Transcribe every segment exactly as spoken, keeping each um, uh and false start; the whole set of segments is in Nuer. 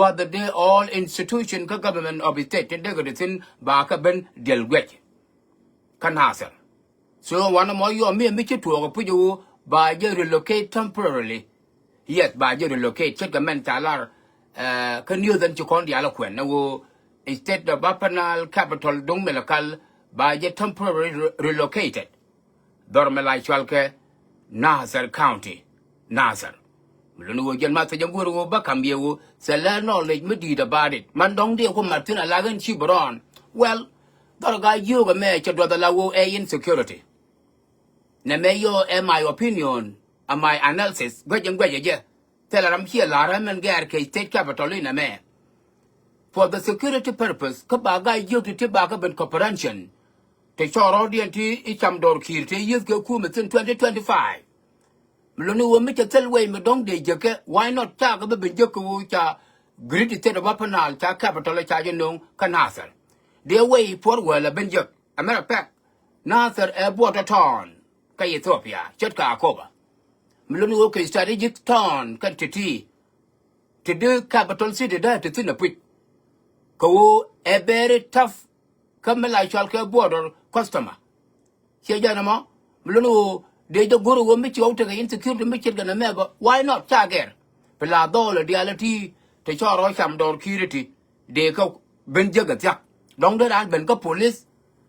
What the day all institution kä government of state ti dek ri thin ba kä ben diɛl guɛc kä Nasir. So wanɛ mɔ yɔ mi mi ci tuɔɔk puc wu ba jɛ relocate temporarily. Yes, ba jɛ relocate ce̱tkɛ mɛn ca lar kä news ɛn ci kɔn diaal kuɛn ni wu state of Upper Nile capital duŋ Malakal ba jɛ temporarily relocated. Dhɔr mi la cual kɛ Nasir County, Nasir. Mi luni wu jɛn ma thijɛ gur wu ba kam yɛ wu sɛ lɛ knowledge mi di̱i̱t about it. Man dɔŋ diɛ ku mat thin a la gɛn ci bi rɔɔn. Well, dhɔr ga yio̱o̱k ɛmɛ cɛ duɔth a la wu ɛ insecurity. Nɛ mɛ yɔ ɛ my opinion, ɛ my analysis guɛc in guɛc ɛ jɛ. Thilɛ ram ciɛ la̱r ɛ mɛn gɛɛr kɛ state capital in ɛmɛ. For the security purpose kä ba ga yio̱o̱k ti ti ba kä ben comprehension. Ti cɔɔr rɔɔdiɛn ti i̱ cam dɔɔr ki̱i̱r ti yieth kɛ kumɛ thin twenty twenty-five. Mi luni wä mi cɛ thil wei mi dɔ̱ŋ dee jek kɛ, why not? Ca kɛ bi ben jek kɛ wä ca Great State of Upper Nile ca capital ca jɛ no̱o̱ŋ kä Nasir. Dee wei puɔr wäl a ben jek. A matter of fact, Nasir ɛ buɔt tɔ̱tɔ̱ɔ̱n kä Ethiopia ce̱tkɛ Akoba. Mi luni wä kɛ strategic town kɛn ti̱ti̱. Ti di capital city dee ti thin a puc. Kɛ wä ɛ very tough kä mi la cual kɛ border customer. Ciɛ jɛn ɛmɔ mi luni wä dee jɛ go̱r wä mi ci wä tekɛ insecurity mi ce̱tkɛ nɛ mɛ bä, why not? Ca gɛr. Pi la dhɔɔl diaal ti ti cɔɔr rɔ cam dɔɔr ki̱i̱r ti dee kä ben jek a thiak. Dɔ̱ŋ dee raan ben kä police,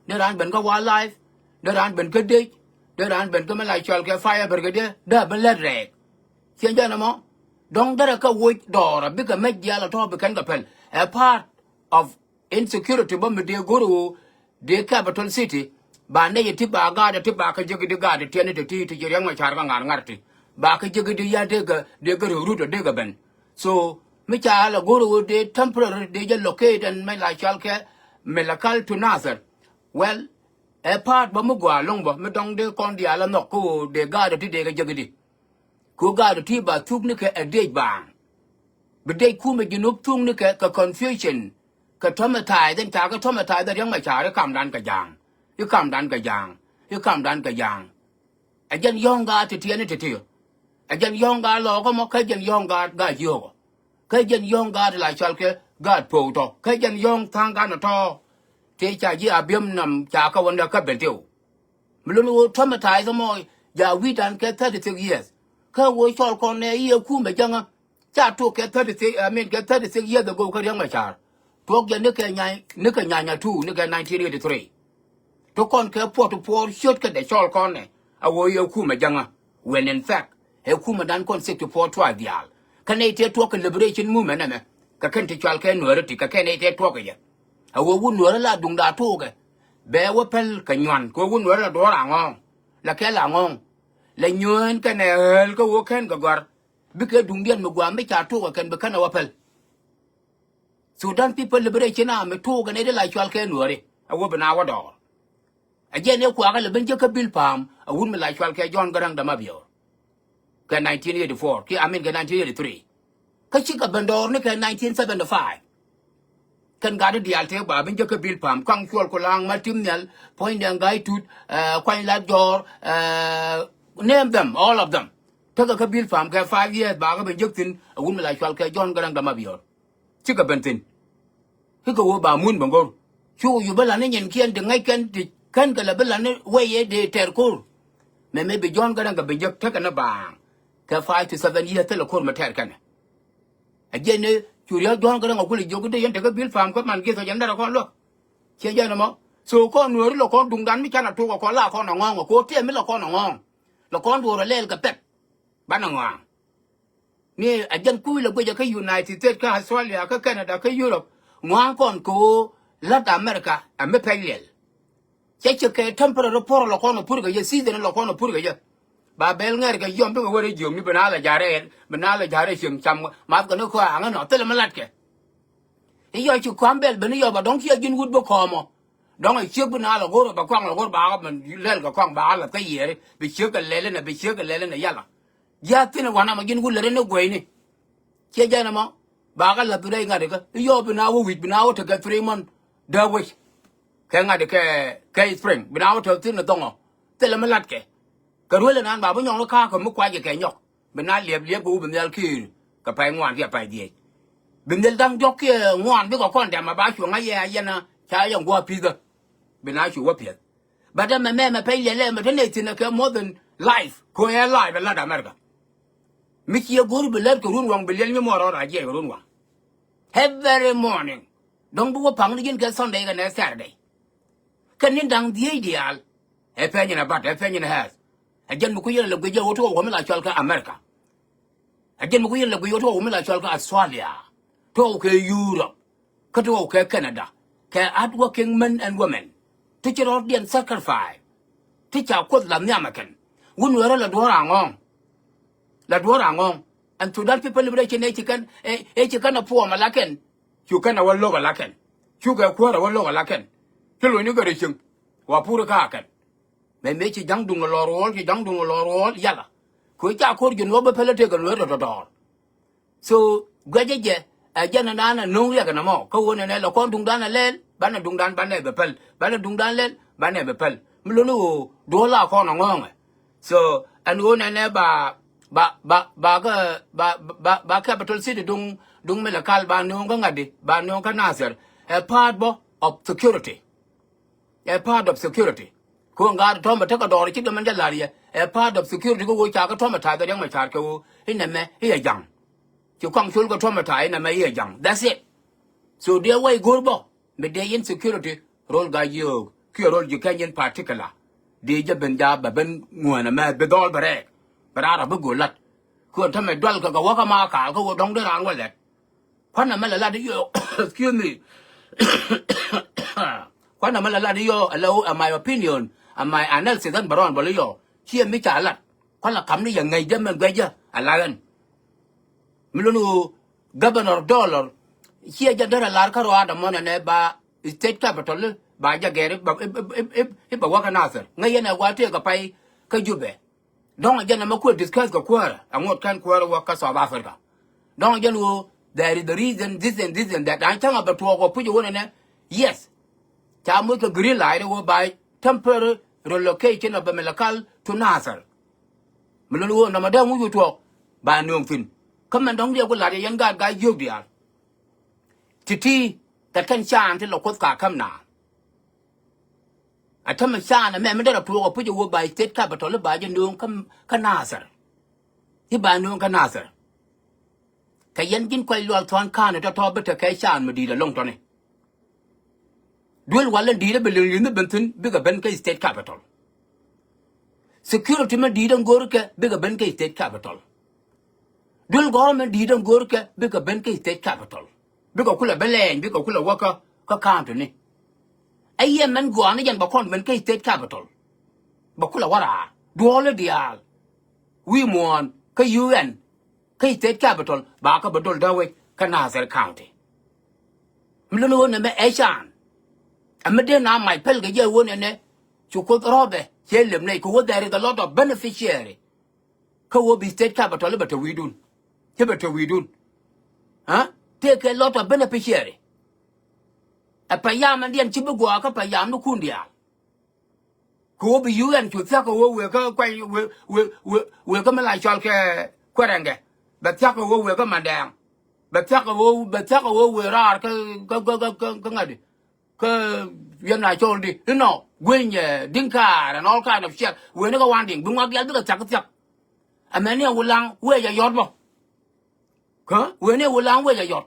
dee raan ben kä wildlife, dee raan ben kä dec, dee raan ben kä mi la cual kɛ fire brigade dee ben lät rɛɛk. Ciɛ jɛn ɛmɔ dɔ̱ŋ derɛ kä woc dɔɔr a bikɛ mec diaal a tɔ̱ bi kɛn kɛ pɛl. A part of insecurity bä mi dee go̱r wu dee capital city. Ba nɛy ti ba gaat ti ba kä jek di gaat tiɛn ti ti ti ci riɛŋ ma car kä ŋa̱r ŋa̱r ti ba kä jek di ya dee kä dee kä rut dee kä ben. So mi ca la go̱r wu dee temporary dee jɛ locate ɛn mɛ la cal kɛ Malakal to Nasir. Well, ɛ part bä mi gɔaa lo̱ŋ bä mi dɔ̱ŋ dee kɔn diaal a nhɔk kä wu dee gaat ti dee kä jek di. Ku gaat ti ba thuk ni kɛ ɛ dec baaŋ. Bi dec kumɛ Junub thuk ni kɛ kɛ confusion kɛ traumatize in ca kɛ traumatize riɛŋ ma car i̱ kamdan kɛ ja̱a̱ŋ, i̱ kamdan kɛ ja̱a̱ŋ, i̱ kamdan kɛ ja̱a̱ŋ. Ɛ jɛn yɔ̱ŋ gaat ti tiɛni ti ti. Ɛ jɛn yɔ̱ŋ gaat lɔɔkä mɔ kä jɛn yɔ̱ŋ gaat gaat yio̱o̱kɔ. Kä jɛn yɔ̱ŋ gaat la cual kɛ gaat po̱o̱k tɔ kä jɛn yɔ̱ŋ tha̱a̱ŋ gaat nɔ tɔ. Tëë ca ji̱ a biäm nam ca kä wä näk kä ben tëw. Mi luni wä traumatize mɔ ja wi̱i̱dan kɛ thirty six years. Kä wä cɔl kɔn nɛ i̱ ɛ kumɛ jäŋä. Ca tuɔk kɛ thirty six, I mean kɛ thirty six years ago kä riɛŋ ma car. Tuɔk jɛ ni kɛ nyany ni kɛ nyanya two ni kɛ nineteen eighty three. Ti kɔn kɛ puɔt ti puɔr ciöt kɛ dɛ cɔl kɔn nɛ a wä i̱ ɛ kumɛ jäŋä. When in fact ɛ kumɛ dan kɔn sixty four twice diaal. Kä nɛy tëë tuɔk kɛ liberation movement ɛmɛ kɛ kɛn ti cual kɛ nuäärä ti kɛ kɛn nɛy tëë tuɔk kɛ jɛ. A wee wut nuäärä la duŋda tuukɛ bɛ wä päl kɛ nyuan kɛ wee wut nuäärä la duɔ̱ɔ̱r aŋɔ̱ɔ̱ŋ. La kɛ la ŋɔ̱ɔ̱ŋ la nyuään kɛnɛ ɣäl kä wee kɛn kɛ gɔ̱a̱r. Bikɛ duŋdiɛn mi gua̱a̱m mi ca tuukɛ kɛn bi kɛn a wä päl. Sudan People Liberation Army tuukɛ nɛy ti la cual kɛ nuääri a wee bi na wä dɔɔr. A jiɛn ëë kuakä lɛ ben jek kä Bilpam a wut mi la cual kɛ John Garang de Mabior. Kɛ nineteen eighty four kiɛ I mean kɛ nineteen eighty three. Kä cikɛ ben dɔɔr ni kɛ nineteen seventy five. Kɛn gat di diaal tëë ba ben jek kä Bilpam, Kaŋ Cuɔl Kulaŋ, Matim Nhial, Puɔ̱ny Dɛŋ Ga̱a̱c Tut, eh, Kuany Lat Jɔɔr, eh, name them, all of them. Tekɛ kä Bilpam kɛ five years bakä ben jek thi̱n a wut mi la cual kɛ John Garang de Mabior. Cikɛ ben thi̱n. Kikɛ wee ba mun bä go̱r. Cu yu bä la̱t ni nyinkiɛn ti ŋäc kɛn ti kän kɛ lɛ bä la̱t ni wee yɛ dee tɛr ko̱r. Mɛ mɛ bi John Garang kɛ bi jek tekɛ ni baaŋ kɛ five to seven years thilɛ ko̱r mɛ tɛr kɛnɛ. A jiɛn ni cu ria̱ John Garang a kulɛ jiök i̱ dee yɛn tekɛ Bilpam kä man gi̱th ɔ jɛn derɛ kɔn luäk. Ciɛ jɛn ɛmɔ. So kɔn nuääri lɛ kɔn duŋdan mi can a tok ɛ kɔn la kɔn a ŋɔ̱ɔ̱ŋ ɛ ko̱r tiɛm mi lɛ kɔn a ŋɔ̱ɔ̱ŋ. Lɛ kɔn duɔ̱ɔ̱r a lɛɛl kɛ pɛk. Banɛ ŋɔaŋ. Ni a jɛn kui̱ lɛ guicɛ kä United States, kä Australia, kä Canada, kä Europe. Ŋɔaŋ kɔn kɛ ɣöö la̱t America ɛ mi pɛc liɛl. Cɛ cɛ kɛ temporary por lɔ kɔn ɛ pur kɛ jɛ, season lɔ kɔn ɛ pur kɛ jɛ. Ba bɛl ŋɛr kɛ yɔm bikɛ wä rɛ jiökni bi na lɛ ja̱rɛ, bi na lɛ ja̱rɛ cieŋ cam math kɛ ni kɔaŋ inɔ thilɛ mi latkɛ. I̱ yɔ ci kua̱m bɛl ben i̱ yɔ ba dɔ̱ŋ ciɛ ji̱n wut bi kɔɔmɔ. Dɔ̱ŋ a ciek bi na lɛ go̱r ba kɔaŋ lɛ go̱r ba ɣä ben lɛl kɛ kɔaŋ ba ɣä lath kä yiɛɛri bi ciek kɛ lɛl inɛ, bi ciek kɛ lɛl inɛ yala. Jiath thi̱n wanamɔ ji̱n wut lät in i̱ guɛyni. Ciɛ jɛn ɛmɔ ba kɛ la̱th rɛy ŋa̱t ikä i̱ yɔɔp bi na wä wi̱c bi na wä tekɛ three month dee wec. Kɛ ŋa̱t ikɛ kɛ spring bi na wä tɔ̱ thi̱n ɛ dhɔŋɔ. Thilɛ mi latkɛ. Kɛ ruel ɛnan ba bi nyɔk ni ka̱a̱kä mi kuac ikɛ nyɔk bi na liɛp liɛp kɛ wä bi nhial ki̱i̱r kɛ pay ŋuan kiɛ pay dhiec. Bi nhial da̱ŋ diɔ̱k kiɛ ŋuan bikɛ kɔn dɛm a ba cuɛ ŋa̱c yɛ a yɛn a ca yɛn gua̱a̱ pi̱thä. Bi na cu wä piɛth. But ɛmɛ mɛmɛ pɛny liɛlɛ mɛ te nɛy thi̱n ɛ kɛ more than life kɛ ɣöö ɛ life ɛ lat America. Mi ci yɛ go̱r bi lät kɛ run waŋ bi liɛl nyi muɔɔr rɔɔd a jiɛc kɛ run waŋ. Every morning. Dɔ̱ŋ bi wä paŋ ni ji̱n kɛ Sunday kɛ nɛ Saturday. Kɛ ni̱n da̱ŋ dhieec diaal. Ɛ pɛny in a bat, ɛ pɛny in a health. Ɛ jɛn mi ku yɛn a lɛ guic jɛ wä tuɔɔk wä mi la cɔl kɛ America. Ɛ jɛn mi ku yɛn a lɛ guic wä tuɔɔk wä mi la cɔl kɛ Australia. Tuɔɔk kɛ Europe. Kä tuɔɔk kɛ Canada. Kɛ hard working men and women. Ti ci rɔɔdiɛn sacrifice. Ti ca Kuoth la nhiam ɛ kɛn. Wun wɛrɛ la duɔ̱ɔ̱r aŋɔ̱ɔ̱ŋ. La duɔ̱ɔ̱r aŋɔ̱ɔ̱ŋ. And Sudan People Liberation ɛ ci kɛn, ɛ, ɛ ci kɛn a puɔm a la kɛn. Cu kɛn a wä lo̱k a la kɛn. Cukɛ kuäär a wä lo̱k a la kɛn. Ci lo̱cni gɛ rɛ cieŋ. Wa pur kä a kɛn. Mɛ mëë ci ja̱ŋ duŋ a lɔr ɣɔɔl, ci ja̱ŋ duŋ a lɔr ɣɔɔl yala. Kɛ ca ko̱r ji̱ nuɔ̱p bä pälä tëëk a lueer tɔ̱tɔ̱tɔ̱ɔ̱r. So guɛcä jɛ ɛ jɛn ɛnan ɛ no̱o̱ŋ riɛk ɛn ɛmɔ. Kä ɣöö nɛnɛ lɛ kɔn duŋdan ɛ lɛl, banɛ duŋdan banɛ bɛ päl. Banɛ duŋdan lɛl, banɛ bɛ päl. Mi lo̱ni ɣöö duɔ̱ɔ̱l a kɔn ɛ ŋɔ̱ɔ̱ŋɛ. So ɛn ɣöö nɛnɛ ba, ba, ba, ba kä, ba, ba, ba capital city duŋ, duŋ Malakal ba nööŋ kä ŋa̱tdi, ba nööŋ kä Nasir. Ɛ part bä of security. Ɛ part of security. Kɛ ɣöö ŋa̱a̱t tɔ̱mɛ tekɛ dɔɔr cikɛ mɛn jɛ la̱r yɛ. Ɛ part of security kɛ ɣöö ca kɛ tɔ̱mɛ ta̱a̱ kɛ Riɛk Macar kɛ ɣöö inɛ mɛ i̱ ɛ ja̱ŋ. Ci kɔaŋ col kɛ tɔ̱mɛ ta̱a̱ inɛ mɛ i̱ ɛ ja̱ŋ. That's it. So dee wä i̱ go̱o̱r bä mi dee in security rol Gaa-jiök kiɛ rol ji̱ Keny in particular. Dee jɛ ben ja̱a̱p bɛ ben ŋuäänä mɛ bi dhɔl bɛ rɛɛk. Bɛ raan rɔ bi go̱o̱r la̱t. Kɛ ɣöö tɔ̱mɛ dual kɛ kɛ wäkä ma kaal kä ɣöö dɔ̱ŋ dee raan wä lɛt. Kuanɛ mɛ la lat i̱ yɔ, excuse me. Kuanɛ mɛ la lat i̱ yɔ, ala ɣöö ɛ my opinion, ɛ my analysis ɛn bɛ rɔɔn bä la yɔ. Ciɛ mi ca lat. Kuanɛ kam ni yɛ ŋäcdä mɛ guɛcä a la ɣän. Mi luni ɣöö Governor Dollar ciɛ jɛ derɛ lar kä ruaadɛ mɔnɛ nɛ ba state capital i̱ ba jɛ gɛr i̱ ba, i̱, i̱, i̱, i̱ ba wä kä Nasir. Ŋäc yɛn ɛ gua tëëk kɛ pay kä Jubɛ. Dɔ̱ŋ a jɛn ɛmɛ kuɛ discuss kɛ kuäärä. Ɛŋot kɛn kuäärä wä kä South Africa. Dɔ̱ŋ a jɛn ɣöö there is the reason this and this and that. An cäŋ a bɛ tuɔɔk ɔ puc ɛ wä nɛnɛ. Yes. Ca moc kɛ green light ɛ wä by temporary relocation of Malakal to Nasir. Mi luni ɣöö nɔmɔ dee ŋuc wä tuɔɔk ba nööŋ thi̱n. Kä mɛn dɔ̱ŋ diɛ ku lat yɛ yɛn gaat Gaa-jiök diaal. Ti̱ti̱ kɛ kɛn caan ti lɛ Kuoth ka käm naath. A tämɛ caan ɛmɛ mi derɛ tuɔɔk ɛ puc ɛ wä ba state capital i̱ ba jɛ nööŋ kä, kä Nasir. I̱ ba nööŋ kä Nasir. Kɛ yɛn ji̱n kuac Lual Thuan ka̱n tɔ̱tɔ̱ bi tekɛ caan mi di̱i̱t ɛlɔ̱ŋ tɔ̱ni. Duel wal in di̱i̱t ɛ bi li̱ŋ li̱ŋ i̱ ben thi̱n bikɛ ben kä state capital. Security mi di̱i̱t ɛn go̱o̱rkɛ bikɛ ben kä state capital. Duel gɔ̱rmɛ di̱i̱t ɛn go̱o̱rkɛ bikɛ ben kä state capital. Bikɛ kulɛ ben lɛɛny, bikɛ kulɛ wä kä, kä county ni. Ɛ yɛ mɛn gɔaa ni jɛn bɛ kɔn ben kä state capital. Bɛ kulɛ wä raar. Duɔ̱ɔ̱li diaal. Wi̱i̱ muɔ̱ɔ̱n kä U N. Kä state capital ba kä bɛ dol dee wec kä Nasir County. Mi luni ɣöö nɛmɛ ɛ caan. Ɛ mi dee na mac päl kɛ jɛ ɣöö nɛnɛ. Cu Kuoth rɔ̱bɛ cɛ lep nɛy kɛ ɣöö there is a lot of beneficiary. Kä ɣöö bi state capital i̱ bɛ te wi̱i̱dun. Ci bɛ te wi̱i̱dun. Aa? Tëëkɛ lot of beneficiary. Ɛ payam ɛn diɛn ci bi gua̱a̱ kä payam ni kun diaal. Kɛ ɣöö bi U N cu thia̱k kɛ ɣöö wëë kä kuany wëë, wëë, wëë, wëë kä mi la cɔl kɛ kuɛrɛŋdɛ. Bɛ thia̱k kɛ ɣöö wëë kä Mandɛɛŋ. Bɛ thia̱k kɛ ɣöö, bɛ thia̱k kɛ ɣöö wëë raar kä, kä, kä, kä, kä, kä ŋa̱tdi. Kä yɛn na cɔl di inɔ gueny, eh, Dinka and all kind of shit. Weni kä Wanding bi ŋuak dial bikɛ thiak thiak. Amɛni a Wulaŋ wec a yɔt bɔ. Kä weni a Wulaŋ wec a yɔt.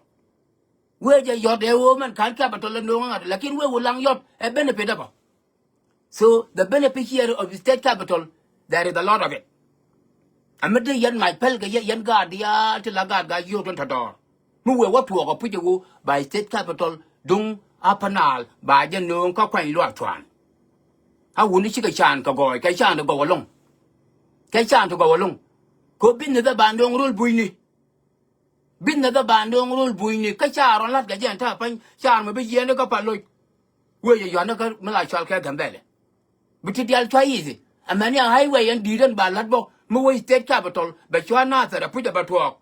Wec a yɔt ɛ ɣöö mɛn ka̱n capital ɛ no̱o̱ŋ ŋa̱t lakin wec Wulaŋ yɔt ɛ benefit ɛ bɔ. So the beneficiary of the state capital, there is a lot of it. Ɛ mi dee yɛn mac päl kɛ yɛ, yɛn gaat diaal ti la gaat Gaa-jiök tin tɔ̱tɔ̱. Mi wëë wä tuɔɔk ɛ puc ɛ ɣöö ba state capital duŋ Upper Nile ba jɛ nööŋ kä kuany Lual Thuan. A wuni cikɛ caan kɛ gɔɔy, kɛ caan ti gɔw ɛlɔ̱ŋ. Kɛ caan ti gɔw ɛlɔ̱ŋ. Kɛ ɣöö business ɛ ba nööŋ röl bucni. Business ɛ ba nööŋ röl bucni. Kä caar ɔ la̱t kɛ jɛ ɛn ta̱a̱ pa̱ny, caar mɛ bi yiëëni kä Paloc. Wëë jɛ yɔ̱a̱n ni kä mi la cɔal kɛ Gambɛlɛ. Bi ti diaal cua easy. Amäni a highway ɛn di̱i̱t ɛn ba la̱t bä mi wec state capital bɛ cua Nasir ɛ puc ɛ bɛ tuɔɔk.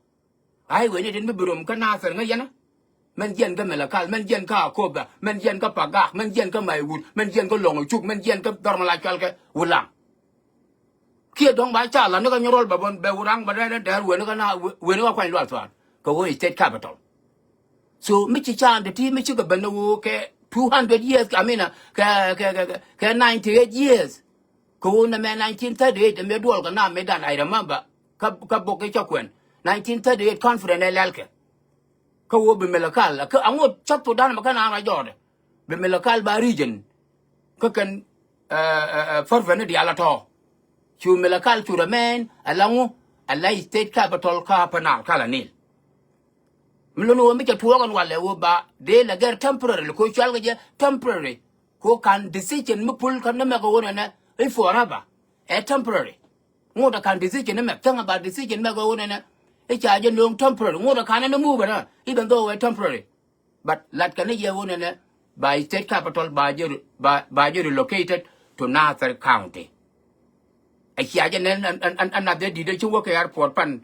Highway ni tin mi bi rom kä Nasir ŋäc yɛn ɛ. Mɛn jiɛn kä Malakal, mɛn jiɛn kä Akoba, mɛn jiɛn kä Pagak, mɛn jiɛn kä Maiwut, mɛn jiɛn kä Lɔŋ Cuk, mɛn jiɛn kä dhɔr mi la cɔal kɛ Wulaŋ. Kiɛ dɔ̱ŋ ba ca la̱t ni kä Nyirol bɛ bä, bɛ Wulaŋ bɛ dee dee dɛɛr weni kä na, weni kä kuany Lual Thuan kɛ ɣöö state capital. So mi ci caan ti ti mi cikɛ ben ni ɣöö kɛ two hundred years, I mean, uh, kɛ, kɛ, kɛ, kɛ, kɛ ninety eight years. Kɛ ɣöö nɛmɛ nineteen thirty eight, mi duɔl kɛ nam mi dan, I remember. Kä, kä bok kɛ cä kuɛn. Nineteen thirty eight conference ɛ lɛl kɛ. Kä ɣöö bi Malakal, kä aŋot cä Sudan mɛ kä naan rɔ jɔɔdɛ. Bi Malakal ba region. Kä kɛn, eh, eh, eh, fervent ni diaal a tɔ̱. Cu Malakal cu remain, a la ŋu, a la state capital kä Upper Nile, kä la Nil. Mi lon ɣöö mi cɛ tuɔɔk ɛn walɛ ɣöö ba dee la gɛr temporary, ko cual kɛ jɛ temporary. Ko kan decision mi pul kä ni mɛ kɛ ɣöö nɛnɛ i̱ forever. Ɛ temporary. Ŋot ɛ kan decision ni mɛ, thing about decision mɛ kɛ ɣöö nɛnɛ i̱ ca jɛ no̱o̱ŋ temporary. Ŋot ɛ kan ni move ɛnɛ, even though ɛ temporary. But lat kɛ ni yɛ ɣöö nɛnɛ ba state capital ba jɛ re-, ba, ba jɛ relocated to Nasir County. A cia jɛ nɛn an, an, an, an nath dee di̱t dee ci wä kɛ airport pan.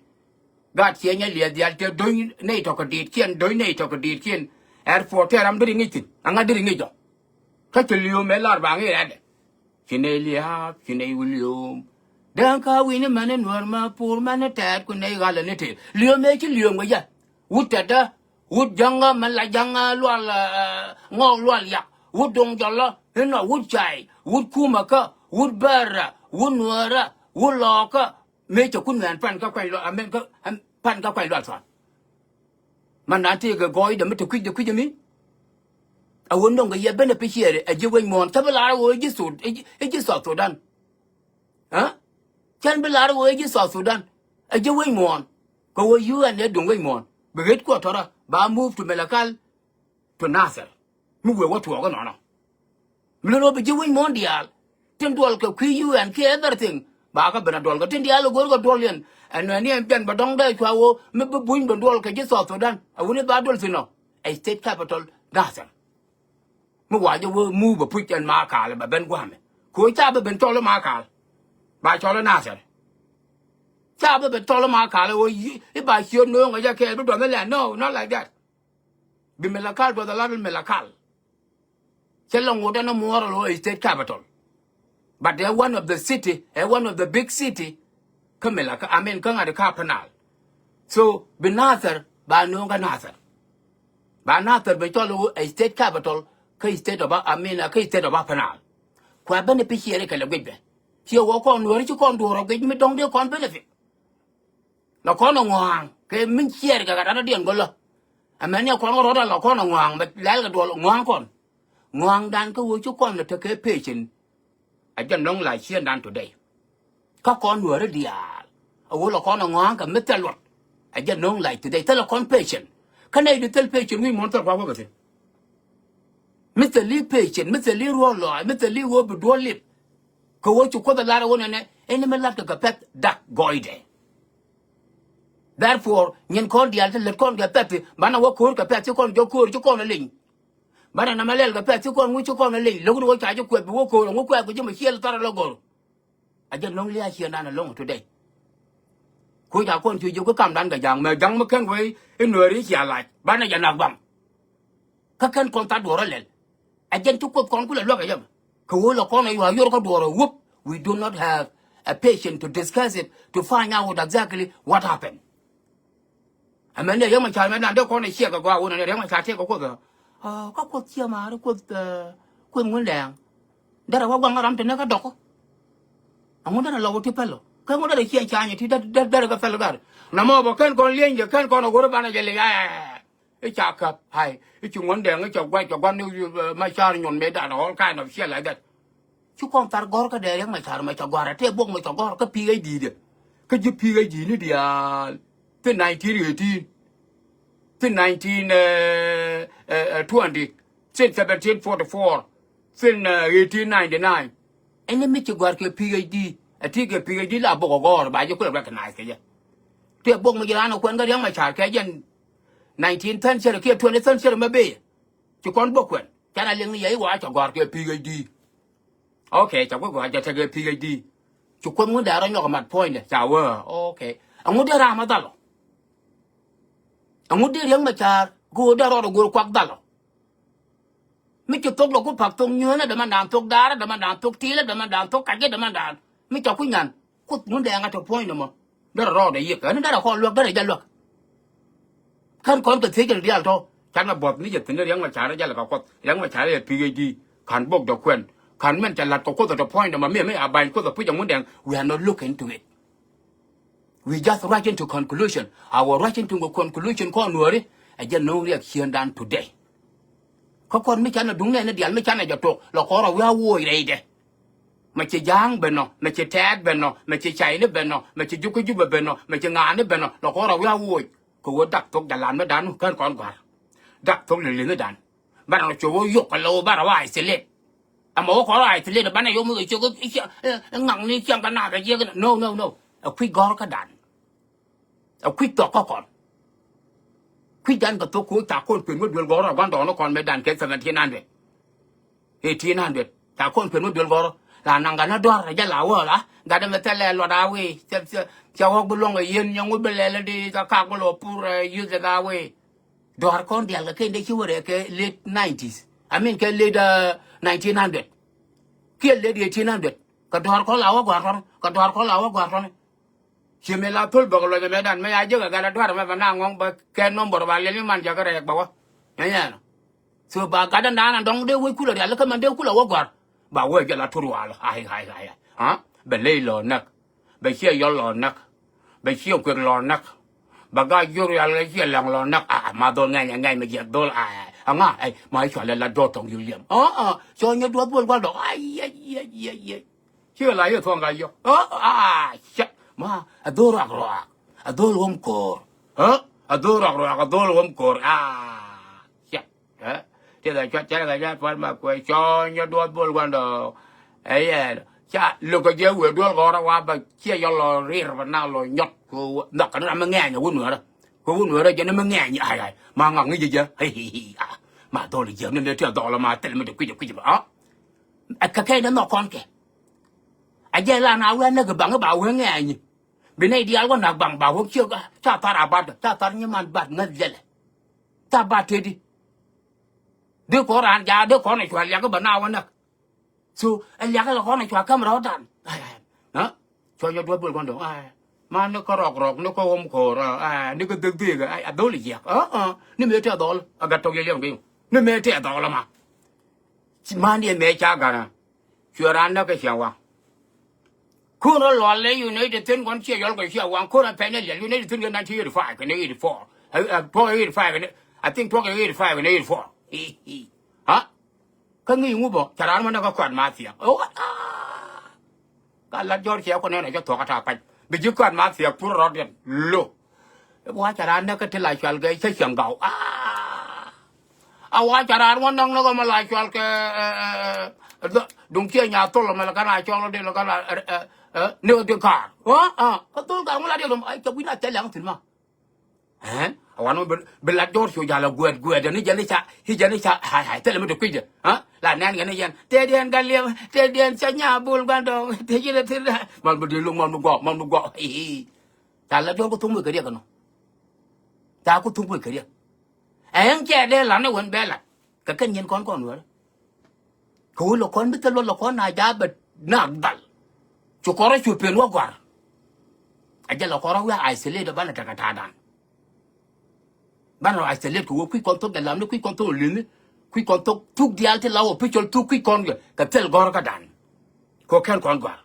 Gaat ciɛ nyɛ liɛth diaal tëë do̱ny nɛy tɔ̱ kɛ di̱t kiɛn, do̱ny nɛy tɔ̱ kɛ di̱t kiɛn. Airport tëë ram deri ŋi̱c thi̱n, aŋa deri ŋi̱c ɔ. Kä ci liööm ɛ lar ba ŋi̱i̱c rɛɛdɛ. Ci nɛy lia̱a̱p, ci nɛy wä liööm. Dee kä wi̱ni mɛn in nuäär ma pur mɛn in tɛɛt ku nɛy ɣalɛ ni tëë. Liööm ëë ci liööm kɛ jɛ. Wut tɛtdä, wut jäŋä mɛn la jäŋä lual, eh, ŋɔɔk lual yak. Wut do̱ŋ jɔlä, inɔ wut cay, wut kumäkä, wut bärä, wut nuäärä, wut lɔɔkä. Mëë cɛ kun ŋɛ̈ɛ̈n pan kä kuany lual, amen kä, am-, pan kä kuany lual thuan. Man naan tëëkɛ gɔɔydɛ mi te kui̱cdɛ kui̱c ɛmi. A ɣöö nöŋkɛ yɛ beneficiary ɛ ji̱ wec muɔ̱ɔ̱n, cä bi lar ɣöö ji̱ Sud-, ɛ ji̱, ɛ ji̱ South Sudan. Ɛ? Cän bi lar ɣöö ɛ ji̱ South Sudan. Ɛ ji̱ wec muɔ̱ɔ̱n. Kɛ ɣöö U N ɛ duŋ wec muɔ̱ɔ̱n. Bi ɣet kuɔ tɔrä, ba move to Malakal to Nasir. Mi wëë wä tuɔɔk inɔnɔ. Mi lon ɣöö bi ji̱ wec muɔ̱ɔ̱n diaal. Tin duɔl kɛ kui̱ U N kiɛ everything. Ba kä ben a duɔl kɛ tin diaal ɛ go̱o̱r kɛ duɔl yɛn. Ɛn nɛni ɛn bian bɛ dɔ̱ŋ dee cua ɣöö mi bi buny ben duɔl kɛ ji̱ South Sudan. A wuni ba duɔl thi̱n ɔ. Ɛ state capital Nasir. Mi wa jɛ wee move bɛ puc ɛn Makal bɛ ben gua̱a̱mɛ. Kɛ ɣöö ca bɛ ben cɔl i̱ Makal. Ba cɔl i̱ Nasir. Ca bɛ ben cɔl i̱ Makal ɣöö i̱, i̱ ba ciöt no̱o̱ŋ ɛ jɛ kɛɛl bi duɔth ni lɛn. No, not like that. Bi Malakal duɔth a lat in Malakal. Cɛ lɔ ŋot ɛn imuɔɔr alo ɛ state capital. But ɛ one of the city, ɛ one of the big city. Kä Malakal, I mean, kä ŋa̱t kä Upper Nile. So bi Nasir ba nööŋ kä Nasir. Ba Nasir ben cɔl ɛ state capital kä state of, I mean, kä state of Upper Nile. Kua beneficiary kɛ lɛ guic bɛ. Ciɛ wä kɔn nuɔ̱ɔ̱ri ci kɔn duɔ̱ɔ̱r ɔ guic mi dɔ̱ŋ dee kɔn benefit. La kɔn ɛ ŋɔa̱a̱ŋ kɛ min ciɛɛr kɛ kɛ rat rɔ̱diɛn gɔlä. Ɛmɛn ni ɛ kɔn kɛ rɔ̱t a la kɔn ɛ ŋɔa̱a̱ŋ bɛ lɛl kɛ duɔl ŋɔa̱a̱ŋ kɔn. Ŋɔa̱a̱ŋdan kä ɣöö ci kɔn ɛ tekɛ pecin. A jɛ nɔŋ la ciëndan today. Kä kɔn nuääri diaal. A ɣöö la kɔn ɛ ŋɔa̱a̱ŋ kɛ mi thil luɔt. A jɛ nɔŋ la today. Thilɛ kɔn pecin. Kä nɛy di thil pecin wi̱i̱ muɔ̱ɔ̱n thil kuak wä kɛ thi̱n. Mi thil i̱ pecin, mi thil i̱ ruɔ̱ɔ̱k lɔaac, mi thil i̱ ɣöö bi duɔ̱ɔ̱r lip. Kɛ ɣöö ci Kuoth ɛ lar ɛ ɣöö nɛnɛ, ɛn mi la̱tkɛ kɛ pɛ̈th dak gɔɔydɛ. Therefore, nyin kɔn diaal ti lät kɔn kɛ pɛ̈th, banɛ wä ko̱o̱r kɛ pɛ̈th ci kɔn jɔk ko̱o̱r ci kɔn ɛ leny. Banɛ nɛmɛ lɛl kɛ pɛ̈th ci kɔn ŋuc ci kɔn ɛ leny. Lo̱k ni wä ca ji̱ kuɛth bi wä ko̱o̱r, ŋu kuɛth ku ji̱ mɛ ciɛl thar ɛ lɔ gɔ̱r. A jɛ nɔŋ lia̱a̱ ciëndan ɛlɔ̱ŋ today. Ku ca kɔn cu jiök kä kamdan kɛ ja̱ŋ, mɛ ja̱ŋ mi kɛn wee i̱ nuääri cia lac, banɛ jɛ nak baŋ. Kä kɛn kɔn tha̱a̱ŋ duɔ̱ɔ̱r ɛ lɛl. Ɛ jɛn ci Kuoth kɔn kulɛ luäk ɛ yɛmɛ. Kɛ ɣöö lɛ kɔn ɛ yua̱a̱k yor kä duɔ̱ɔ̱r ɛ wup. We do not have a patience to discuss it, to find out exactly what happened. Ɛmɛn ni ɛ Riɛk Macar mɛ dan dee kɔn ɛ ciɛ kɛ gɔaa wun ɛ ni Riɛk Macar tëëkɛ Kuoth ɛ. Kä Kuoth ciɛ maari Kuoth, ɛ, Kuoth Ŋundɛɛŋ. Derɛ wä guaŋ ram te ni kä dɔk. Ɛŋu derɛ lɔ wä ti pɛl ɔ. Kä ŋu derɛ ciɛ cany ti derɛ kɛ pɛl gat. Namɔ bä kɛn kɔn lieny jɛ kɛn kɔn ɛ go̱r banɛ jɛ lieny. I̱ ca käp, ai, i̱ ci Ŋundɛɛŋ, i̱ ca guac, ca gua̱n ni, uh, Macar nyuɔn mëë dan, all kind of shit like that. Ci kɔn thar gɔ̱r kä dee Riɛk Macar mɛ ca gɔ̱r, a tëë buɔk mɛ ca gɔ̱r kä P H D dɛ. Kä ji̱ P H D ni diaal. Thi̱n nineteen eighteen. Thi̱n nineteen, uh, uh, uh, twenty. Thi̱n seventeen forty-four. Thi̱n, uh, eighteen ninety-nine. Ɛn ni mi ci gɔ̱r kɛ P H D. A ti kɛ P H D la buɔk ɛ gɔ̱r, ba ji̱ kulɛ recognize kɛ jɛ. Tëë buɔk mi ji̱ raan ɛ kuɛn kä Riɛk Macar kɛ jɛn nineteen century kiɛ twenty century mɛ bëë. Ci kɔn bä kuɛn. Canɛ liŋ ni yɛ i̱ wa cɛ gɔ̱a̱r kɛ P H D. Okay, cɛ guic gɔ̱a̱r jɛ tekɛ P H D. Ci Kuoth Ŋundɛɛŋ rɔ nyɔk ɛ mat puɔ̱nydɛ. Ca wee, okay. Ɛŋu dee ram ɛ dhal ɔ? Ɛŋu dee Riɛk Macar kɛ ɣöö dee rɔɔdɛ go̱o̱r kuak dhal ɔ? Mi ci thok lɔ ku pak thok nyuenä dämandan, thok daarä dämandan, thok tiilä dämandan, thok kacä dämandan. Mi ca ku nyan. Kuoth Ŋundɛɛŋ a te puɔ̱ny nɔmɔ. Derɛ rɔɔdɛ yiëk. Ɛn derɛ kɔn luäk, derɛ jɛ luäk. Kän kɔn kɛ thiec kɛn diaal tɔ. Canɛ buɔth ni jɛ thi̱n ni Riɛk Macar jalɛ kɛ Kuɔth. Riɛk Macar ɛ P H D. Ka̱n bok dɔ kuɛn. Ka̱n mɛn cɛ la̱t kɛ Kuoth ɛ tɔ puɔ̱nydɛ ma miɛ mi a ba̱ny Kuoth ɛ puc ɛ Ŋundɛŋ. We are not looking into it. We just rush into conclusion. Our rush into conclusion kɔn Nuääri ɛ jɛ no̱o̱ŋ riɛk ciëŋdan today. Kä kɔn mi canɛ duŋ nɛɛni diaal mi canɛ jɛ tok lɔ kɔn rɔ wi̱i̱ a woc rɛydɛ. Mɛ ci Ja̱a̱ŋ ben nɔ, mɛ ci Tɛɛt ben nɔ, mɛ ci Cayni ben nɔ, mɛ ci Jukä Jubɛ ben nɔ, mɛ ci ŋa̱a̱ni ben nɔ, lɔ kɔn rɔ wi̱i̱ a woc. Kɛ ɣöö dak thok jalan mi dan kän kɔn gɔ̱a̱r. Dak thok lili̱n mi dan. Banɛ rɔ cop wä yok kɛ lɛ wä banɛ wä isolate. Ɛmɛ wä kɔn rɔ isolate banɛ yok mi kɛ cok i̱ ŋakni ciaŋ kɛ nak kɛ jiɛk. No, no, no. Ɛ kui̱ gɔ̱r kä dan. Ɛ kui̱ thɔk kä kɔn. Kui̱ jan kɛ thok ko̱ ca kɔn kuën wä duel gɔ̱r rɔ gua̱ndɔɔŋni kɔn mi dan kɛ seventeen hundred. Eighteen hundred. Ca kɔn kuën wä duel gɔ̱r. La naŋ gat ni dɔ̱r jɛ la wä la. Gat ɛmɛ thilɛ luɔt a wee. Cɛ, cɛ, cɛ ɣɔk bi luɔ̱ŋ ɛ yien nyɛ ŋut bi lɛl di ca kak bi lɔ pur ɛ yuth ɛ ga wee. Dɔ̱r kɔn diaal kɛ ken dee ci wä rɛ kɛ late nineties. I mean kɛ late, uh, nineteen hundred. Kiɛ late eighteen hundred. Kɛ dɔ̱r kɔn la wä gɔ̱a̱r tɔn. Kɛ dɔ̱r kɔn la wä gɔ̱a̱r tɔn. Ci mi la thol bäk luɔc ɛmɛ dan mɛ ya jek ɛ gat a dua̱r ɛmɛ bɛ na ŋɔ̱ŋ bɛ kɛ number ba liɛl mi man jɛ kɛ rɛɛk bɛ wä. Ɛ nyɛn ɔ. So ba gat dan dan dɔ̱ŋ dee wec kulɛ rial kä mɛn dee kulɛ wä gɔ̱a̱r. Ba wee jɛ la tur wal. Ai, ai, ai, ai. Ha? Bɛ ley lɔ näk. Bɛ ciɛ yɔl lɔ näk. Bɛ ciɛ kuek lɔ näk. Bɛ ga jur rial kɛ ciɛ lɛŋ lɔ näk. A, ma dhol ŋɛny, ŋɛny mɛ jiɛk dhol. A, a ŋa, ai, ma cua lɛ la dɔɔt tɔŋ yul yɛm. A, a, cɔ nyɛ duɔth bol gual dɔk. Ai, ai, ai, ai, ai. Ci la yɛ thuɔ̱ŋ ka yɔ. Ɔ, a, cɛ. Ma, a dhol ruak ruak. A dhol wom ko̱o̱r. Ɛ? A dhol ruak ruak, a dhol wom ko̱o̱r. A, cɛ. Ɛ? Ti la cuat cɛ ka jɛ pual ma kuɛ cɔny jɛ duɔth bol guandɔ. Ɛ yɛ. Ca lok kɛ jɛ wee duɔl gɔrä wa ba ciɛ yɔ lɔ rir ba na lɔ nyɔt. Kɛ wä, nhɔk kɛ ni ram mi ŋɛny a wä nuɛrä. Kɛ wä nuɛrä jɛ ni mi ŋɛny. Ai, ai. Ma ŋak ŋi̱c jɛ jɛ. Ai, ai, ai. A. Ma dhol jɛ ni lɛ ti a dhol ma thil mi ti kui̱c kui̱c ba. A. Ɛ kɛ kɛ ni nhɔk kɔn kɛ. A jɛ la na wee näk baŋ ba wee ŋɛɛny. Bi nɛy diaal wä nak baŋ ba wä ciek ca thar a bat ca thar nyiman bat ŋäth jɛlɛ. Ca bat teti. Dee kɔn raan jaak dee kɔn a cua liak bä na wä näk. So ɛ liak lɛ kɔn a cua käm rɔɔdan. Ai, ai. Ha? Cua jɔ duɔth bol kɔn dɔ̱ŋ. Ai. Ma ni kä rɔk rɔk ni kä wom ko̱o̱r. Ai, ni kä dhek dhek. Ai, a dhol jiɛk. Aa, aa. Ni mëë tɛth dhɔl. A gat tɔk yɛ liɛm keny. Ni mëë tɛth dhɔl ma. Ci man yɛ mëë ca gat a. Cuɛ raan näk kɛ ciɛ waŋ. Kun rɔ lual lɛ United thin kɔn ciɛ yɔl kɛ ciɛ waŋ kun rɔ pɛn ɛ liɛl United thin kɛ nineteen eighty-five kɛ ni eighty-four. Ɛ, ɛ, tuɔk eighty-five kɛ ni, I think tuɔk eighty-five kɛ ni eighty-four. Ha? Kä ŋi̱i̱c ŋu bɔ ca raan mɔ näk kä kuat ma thiaŋ. Ɛ wä, ah. Ka lat jɔr ciɛ kɔn ɛn ɛ jɛ thuɔk kä ta̱a̱ pac bi ji̱ kuat ma thiaŋ pur rɔt yɛn lo. Wa ca raan näk kä ti la cual kɛ cä ciɛŋ gɔw. Ah. A wa ca raan wä nɔŋ ni ɣä mɛ la cual kɛ, eh, eh, eh, duŋ ciɛ nya thol mɛ la kɛn a cɔl di la kɛn a, eh, eh, eh, ni ɣä di kaar. Kä thol kaar ŋu la di ɣä dom, ai, cɛ wi̱n a thɛl ɛŋ thi̱n ma. Ɛ, a wan mɛ bi, bi la jɔr cu jal a guɛt, guɛt, ni jɛn i̱ ca, i̱ jɛn i̱ ca, hai, hai, thɛl mi di kui̱dɛ. Ɛ, la nɛn kɛn i̱ yɛn, tëë diɛn ka liɛm, tëë diɛn ca nya bul guan dɔŋ, tëë ji̱n a thi̱n. Mal bi di loŋ, mal bi gɔk, mal bi gɔk. Ca la jɔr ku thum wek kɛ riɛk ɛnɔ. Ca ku thum wek kɛ riɛk. Ɛn cɛ dee lan ni wen bɛ lat kɛ kɛn nyin kɔn kɔn wɛr. Kɛ wä lɔ kɔn bi thil wä lɔ kɔn na ja̱a̱ bɛ nak dhal. Cu kɔrɔ cu pen wä gɔ̱a̱r. A jɛ lɔ kɔrɔ wi̱i̱ a isolate banɛ tekɛ ta̱a̱ dan. Banɛ isolate kɛ wä kui̱ kɔn thok jɛ lam ni kui̱ kɔn thok li̱ni. Kui̱ kɔn thok thuk diaal ti la wä picɔl thuk kui̱ kɔn kɛ kɛ thil gɔ̱r kä dan. Kɛ kɛn kɔn gɔ̱a̱r.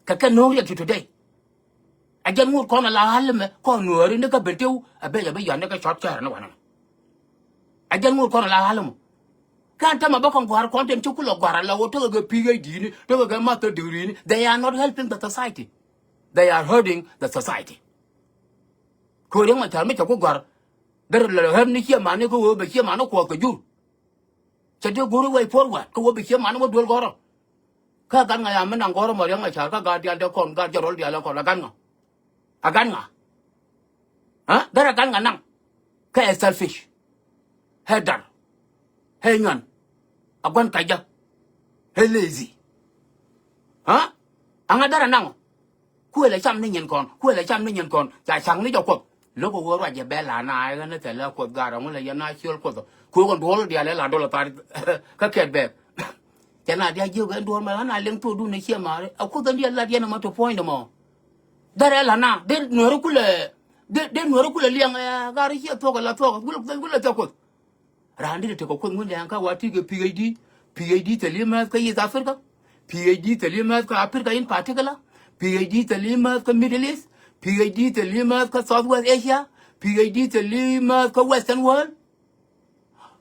Kɛ kɛ no̱o̱ŋ riɛk ti today. A jɛn ŋot kɔn a la ɣa̱l mɛ kɔn nuääri ni kä ben tëw a ben a bi yɔ̱a̱n ni kä cɔt cäär ni wanɛ. A jɛn ŋot kɔn a la ɣa̱l mɛ. Kɛn tämɛ bä kɔn gua̱a̱r kɔn tin ci kulɛ gua̱a̱r a la wä tekɛ kɛ P H D ni tekɛ kɛ master degree ni. They are not helping the society. They are hurting the society. Kɛ riɛk ma thar mi cɛ ku gua̱a̱r. Derɛ lɛ help ni ciɛ mani kä wee bɛ ciɛ mani kuɔth kɛ jur. Cɛ dee go̱r way forward kä wä bi ciɛ man wä duel gɔrɔ. Kä gat ŋa ya mi naŋ gɔrɔ mɔ riɛŋ mɛ car kä gat dial dee kɔn gat jɛ rɔl dial dee kɔn a gat ŋa. A gat ŋa. Ɛ, derɛ gat ŋa naŋ. Kä ɛ selfish. Ɛ dar. Ɛ nyuan. A guan kacä. Ɛ lazy. Ɛ, aŋa derɛ naŋ. Kuël ɛ cam ni nyin kɔn, kuël ɛ cam ni nyin kɔn, ca caŋ ni jɛ Kuɔth. Lo̱k ɛ wee ruac jɛ bɛ la na ɛ ɣän ni thɛlɛ Kuɔth gar ɛŋu lɛ yɛn na ciöl Kuɔth. Kuël kɔn duɔl diaal ɛ la dɔl ɛ thar kä kɛt bɛɛk. Cɛ na dia jiök ɛn duɔl mɛ ɣän a liŋ thokdun ɛ ciɛ maari. Ɛ Kuoth ɛn diɛ lat yɛn ɛmɔ to puɔ̱nydɛ mɔ. Dhɛrɛ la na, dee nuɛri kulɛ, dee, dee nuɛri kulɛ liɛŋ ɛ gar ciɛ thuɔk ɛ la thuɔk, kulɛ, kulɛ thɛk Kuoth. Raan dit tekɛ Kuoth Ŋundɛŋ kä wa ti kɛ P H D. P H D thil i̱ määth kä East Africa. P H D thil i̱ määth kä Africa in particular. P H D thil i̱ määth kä Middle East. P H D thil i̱ määth kä South West Asia. P H D thil i̱ määth kä Western world.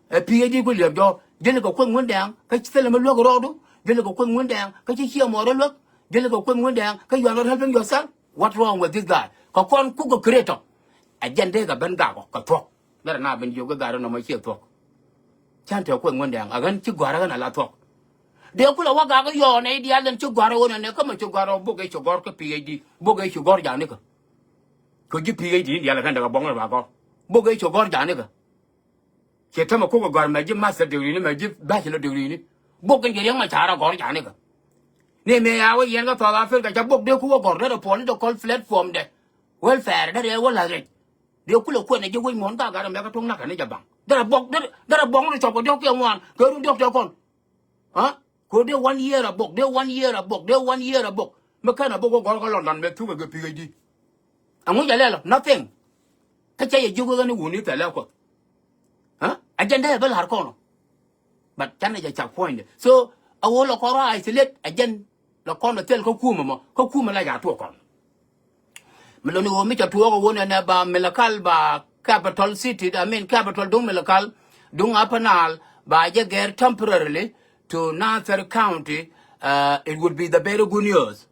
Ɛ P H D ku liɛp jɔɔk. Jälɛ kɛ Kuoth Ŋundɛŋ kä ci thilɛ mi luäk rɔɔdu. Jälɛ kɛ Kuoth Ŋundɛŋ kä ci ciɛ mɔɔr rɔ luäk. Jälɛ kɛ Kuoth Ŋundɛŋ kä you are not helping yourself. What wrong with this guy? Kɛ kɔn kuk kɛ creator. Ɛ jɛn dee kɛ ben gak ɔ kɛ thuɔ̱k. Derɛ na ben jiök kɛ gari nɔmɔ ciɛ thuɔ̱k. Can te Kuoth Ŋundɛŋ a ɣän ci gɔ̱a̱r a ɣän a la thuɔ̱k. Dee kulɛ wä gak yɔɔn ɛ diaal den ci gɔ̱a̱r a ɣän a nɛ kä mɛ ci gɔ̱a̱r a bok ɛ ci gɔ̱r kä P H D. Bok ɛ ci gɔ̱r ja̱ nikä. Kɛ ji̱ P H D in diaal a kɛn dee kɛ buɔ̱ŋ rɛ ba gɔ̱r. Bok ɛ ci gɔ̱r ja̱ nikä. Ciɛ tämɛ kuk ɛ gɔ̱r mɛ ji̱ master degree ni mɛ ji̱ bachelor degree ni. Bok kɛn ji̱ riɛŋ mɛ ca̱r a gɔ̱r ja̱ nikä. Ni mëë ya wä yɛn kä South Africa ca bok dee kuk ɛ gɔ̱r derɛ political platform dɛ. Welfare derɛ wä la̱th rɛc. Dee kulɛ kuɛn ɛ ji̱ wec muɔ̱ɔ̱n ka gat ɛmɛ kä tuŋ nakä ni jɛ baŋ. Derɛ buɔk derɛ derɛ buɔk ni cɔp kɛ diɔ̱k kiɛ ŋuan kɛ run diɔ̱k tɛ kɔn. Aa? Ko dee one year a bok, dee one year a bok, dee one year a bok. Mi kɛn a bok wä gɔl kä London mɛ thuk ɛ kɛ P H D. Ɛŋu jɛ lɛl ɔ nothing. Kä cɛ yɛ jiök wä ɣän i̱ wuni thɛlɛ Kuɔth. Aa? Agenda ɛ bä la̱r kɔn ɔ. But canɛ jɛ cak puɔ̱nydɛ. So a wä lɔ kɔn rɔ isolate a jɛn lɔ kɔn lɔ thil kä kumɛ mɔ kä kumɛ la ca tuɔɔk kɔn. Mi lɔ ni ɣöö mi ca tuɔɔk a wä nɛnɛ ba Malakal ba capital city, I mean capital duŋ Malakal duŋ Upper Nile ba jɛ gɛr temporarily to Nasir County. Uh, it would be the very good news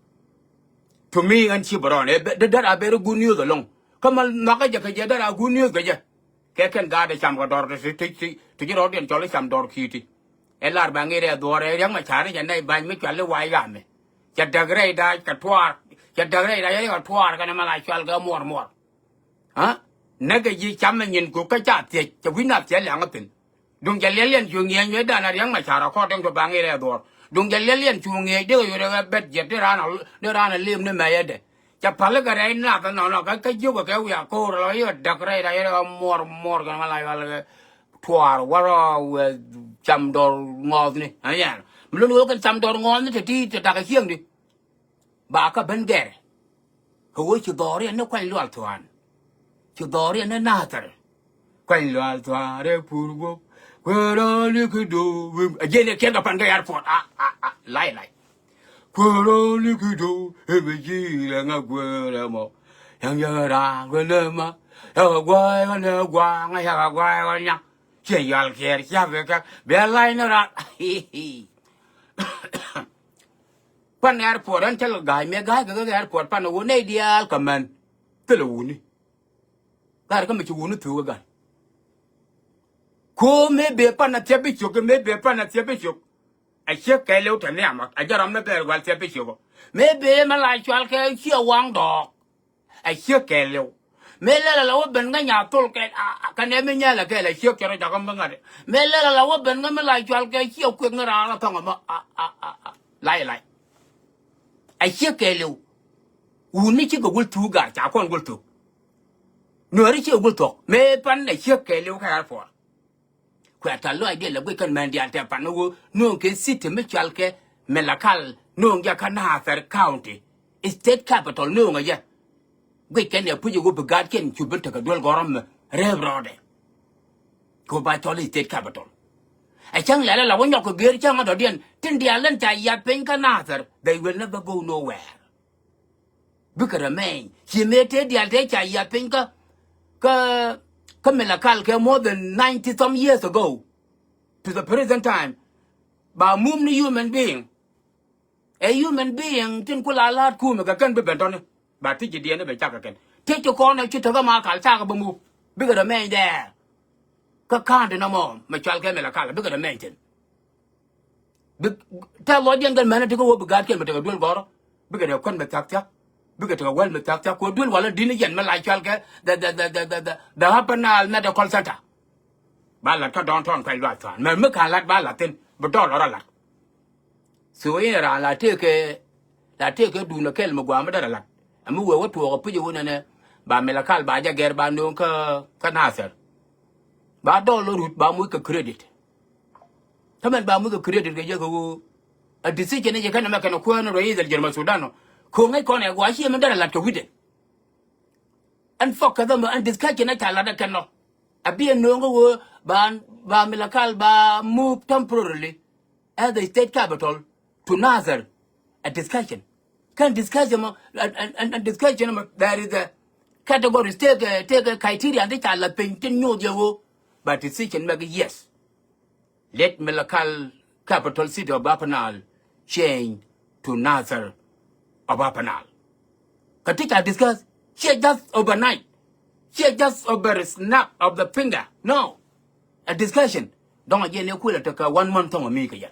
to me and Cibrɔn. Ɛ bɛ- that are very good news along. Kä mal nhɔkä jɛ kɛ jɛ that are good news kɛ jɛ. Kɛ kɛn gaat ɛ cam kɛ dɔr ti ti ti ti ji̱ rɔɔdiɛn cɔl i̱ cam dɔr ki̱i̱ti. Ɛ lar ba ŋi̱i̱r ɛ dhuɔr ɛ riäŋ mɛ ca̱r ni jɛ nɛy ba̱ny mi cual i̱ wa̱a̱ i̱ ɣa̱a̱mɛ. Cɛ däk rɛy da̱a̱c kɛ tuaar. Cɛ däk rɛy da̱a̱c kɛ tuaar kɛnɛ mɛ la cual kɛ muɔr muɔr. Aa? Näkɛ ji̱ cam mɛ nyin kuk kä ca thiec cɛ wi̱c na thiec liaŋä thi̱n. Duŋ jɛ liɛliɛn cu ŋi̱eec mëë dan a riäŋ mɛ ca̱r according to ba ŋi̱i̱r ɛ dhuɔr. Duŋ jɛ liɛliɛn cu ŋi̱eec dikɛ yot ɛ bɛt jiɛt di raan a dee raan a lem ni mɛyädɛ. Cɛ päl kɛ rɛy nath nɔnɔ kä kä jiök kɛ wiak ko̱o̱r lɔ yɛ däk rɛy da yɛ muɔr muɔr kɛ ma la yual kɛ tuaar wärɔ wɛ cam dɔr ŋɔɔthni. Ɛ yɛn mi lun wee kɛn cam dɔr ŋɔɔthni te ti te dakä cieŋdi. Ba kä ben gɛr kɛ wee ci dhɔɔr yɛn ni kuany lual thuan. Ci dhɔɔr yɛn ni nathɛr. Kuany lual thuaarɛ pur guɔp. Kueerä likɛ do̱. A jiɛn ikiɛn kɛ pan kä airport. A, a, a, lay, lay. Kueerä likɛ do̱. Ibi ji̱ rɛ ŋa kueerä mɔ. Yaŋ yɛ raar kɛ lɛ ma. Yakɛ guay kɛ nɛ guaŋ. Yakɛ guay kɛ nyaŋ. Ciɛ yal kiɛɛr cia bi kɛ. Bia lay ni raar. Pan airport ɛn cä lɛ ga̱a̱c mëë ga̱a̱c kɛ kɛ airport pan ɛ wä nɛy diaal kɛ män. Thilɛ wuni. Gat kä mi ci wuni thuuk ɛ gat. Ko mëë bee pan a thiap bi ciök, mëë bee pan a thiap bi ciök. A ciek kɛɛliw te nhiam a jɛ ram mi bɛɛr wal thiap bi ciök ɔ. Mëë bee mi la cual kɛ ciɛ waŋ dɔɔk. A ciek kɛɛliw. Mëë lɛl a la wä ben ŋä nya thol kɛɛl a, a, kɛ nɛ mi nyɛl a kɛɛl a ciek cɛ rɔ jakä mi ŋa̱t. Mëë lɛl a la wä ben ŋä mi la cual kɛ ciɛ kuek ŋä raar a thɔŋ a mi a, a, a, a. Lay, lay. A ciek kɛɛliw. Wuni cikɛ gul thuk gar ca kɔn gul thuk. Nuɛri cikɛ gul thuk. Mëë pan a ciek kɛɛliw kɛ airport. Kuɛ ta lɔac diɛ lɛ guic kɛn mɛn diaal tɛ pan ni ɣöö nööŋ kɛ city mi cual kɛ Malakal, nööŋ jɛ kä Nasir County, state capital nööŋ ɛ jɛ. Guic kɛn ɛ puc ɛ ɣöö bi gaatkiɛn cu ben tekɛ duel gɔ̱rä mɛ rep rɔɔdɛ. Kɛ ɣöö ba cɔl i̱ state capital. Ɛ cäŋ lɛl ɛ la wä nyɔk kɛ geer cäŋ ɛ dɔ̱diɛn tin diaal lɛn ca yath piny kä Nasir, they will never go nowhere. Bikɛ remain. Ci mëë tëë diaal tëë ca yiath piny kä, kä, kä Malakal kɛ more than ninety some years ago to the present time. Ba mum ni human being. Ɛ human being tin ku la la̱a̱t kumɛ kɛ kɛn bi ben tɔni. Ba ti ji̱ diɛn ni ben cak kɛ kɛn. Ti ci kɔn ɛ ci tekä ma kal cakɛ bi muk. Bikɛ remain there. Kä ka̱n ti nɔmɔ mɛ cual kɛ Malakal bikɛ remain tin. Bi tɛth lɔcdiɛn kɛn mɛnɛ ti kä wä bi gaatkiɛn mi tekɛ duel gɔ̱rä. Bikɛ tekɛ kuän mi thia̱k thia̱k. Bikɛ tekɛ wäl mi thia̱k thia̱k. Kuɛ duel walä di̱t ni yɛn mi la cual kɛ the, the, the Upper Nile Medical Center. Ba lat kä downtown kuac luac thua̱a̱n. Mɛ mi ka̱n lat ba lat thi̱n. Bi dɔl lɔrä lat. So in raan la tëëkɛ, la tëëkɛ duundɛ kɛl mi gua̱a̱m mi derɛ lat. Ɛ mi wee wä tuɔɔk ɛ pi̱c ɛ wä nɛnɛ. Ba Malakal ba jɛ gɛr ba nööŋ kä, kä Nasir. Ba dɔl lɔ rut ba muc kɛ credit. Kä mɛn ba muc kɛ credit kɛ jɛ kɛ ɣöö a decision ni jɛ kɛn ɛmɛ kɛn ɛ kuäär ni rɛy Ithɛl jiɛn mɛ Sudan ɔ. Ko̱ ŋäc kɔn ɛ gua̱a̱c ciɛ mi derɛ la̱t kɛ wi̱cdɛ. Ɛn fɔk kɛ dhɔmɛ ɛn discussion ɛ ca la̱t ɛ kɛn lɔ. A bi ɛ nööŋ kɛ ɣöö ba, ba Malakal ba move temporarily as the state capital to Nasser, a discussion. Kɛn discussion mɔ, and, and, and, and discussion mɔ, there is a category, take a, take a criteria, and they shall pin tin nyuth yɛ wo. But decision make, yes. Let Malakal, capital city of Upper Nile, change to Nasser of Upper Nile. Kä ti ca discuss, /ciɛ just overnight. /Ciɛ just over a snap of the finger. No. A discussion. Dɔ̱ŋ a jiɛn ɛ kuël a tekɛ one month thɔŋ a mi kɛ yɛ.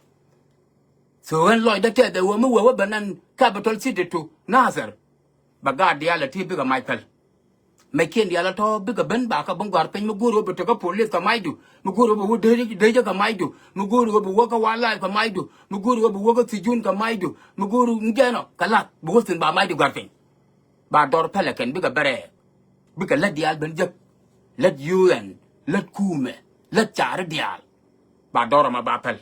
So ɣän lɔcdä tɛth ɛ ɣöö mi wee wä ben ɛn capital city to Nasser, bɛ gaat diaal ɛ ti bikɛ mac päl. Mɛckiɛn diaal ɛ tɔ̱ bikɛ ben, ba kɛ ben gɔ̱a̱r piny, mi go̱o̱ri ɣöö bi tekä police kɛ macdu, mi go̱o̱ri ɣöö bi wä dee, dee jɛ kɛ macdu, mi go̱o̱ri ɣöö bi wä kä wildlife kɛ macdu, mi go̱o̱ri ɣöö bi wä kä thijun kɛ macdu, mi go̱o̱ri ŋi̱jɛnɔ kɛ lath, bi wä thi̱n ba macdu gɔ̱a̱r piny. Ba dɔr pälɛ kɛn bikɛ bɛ rɛɛk. Bikɛ lät diaal ben jek. Lät U N, lät kumɛ, lät caari diaal. Ba dɔr ɛmɔ ba päl.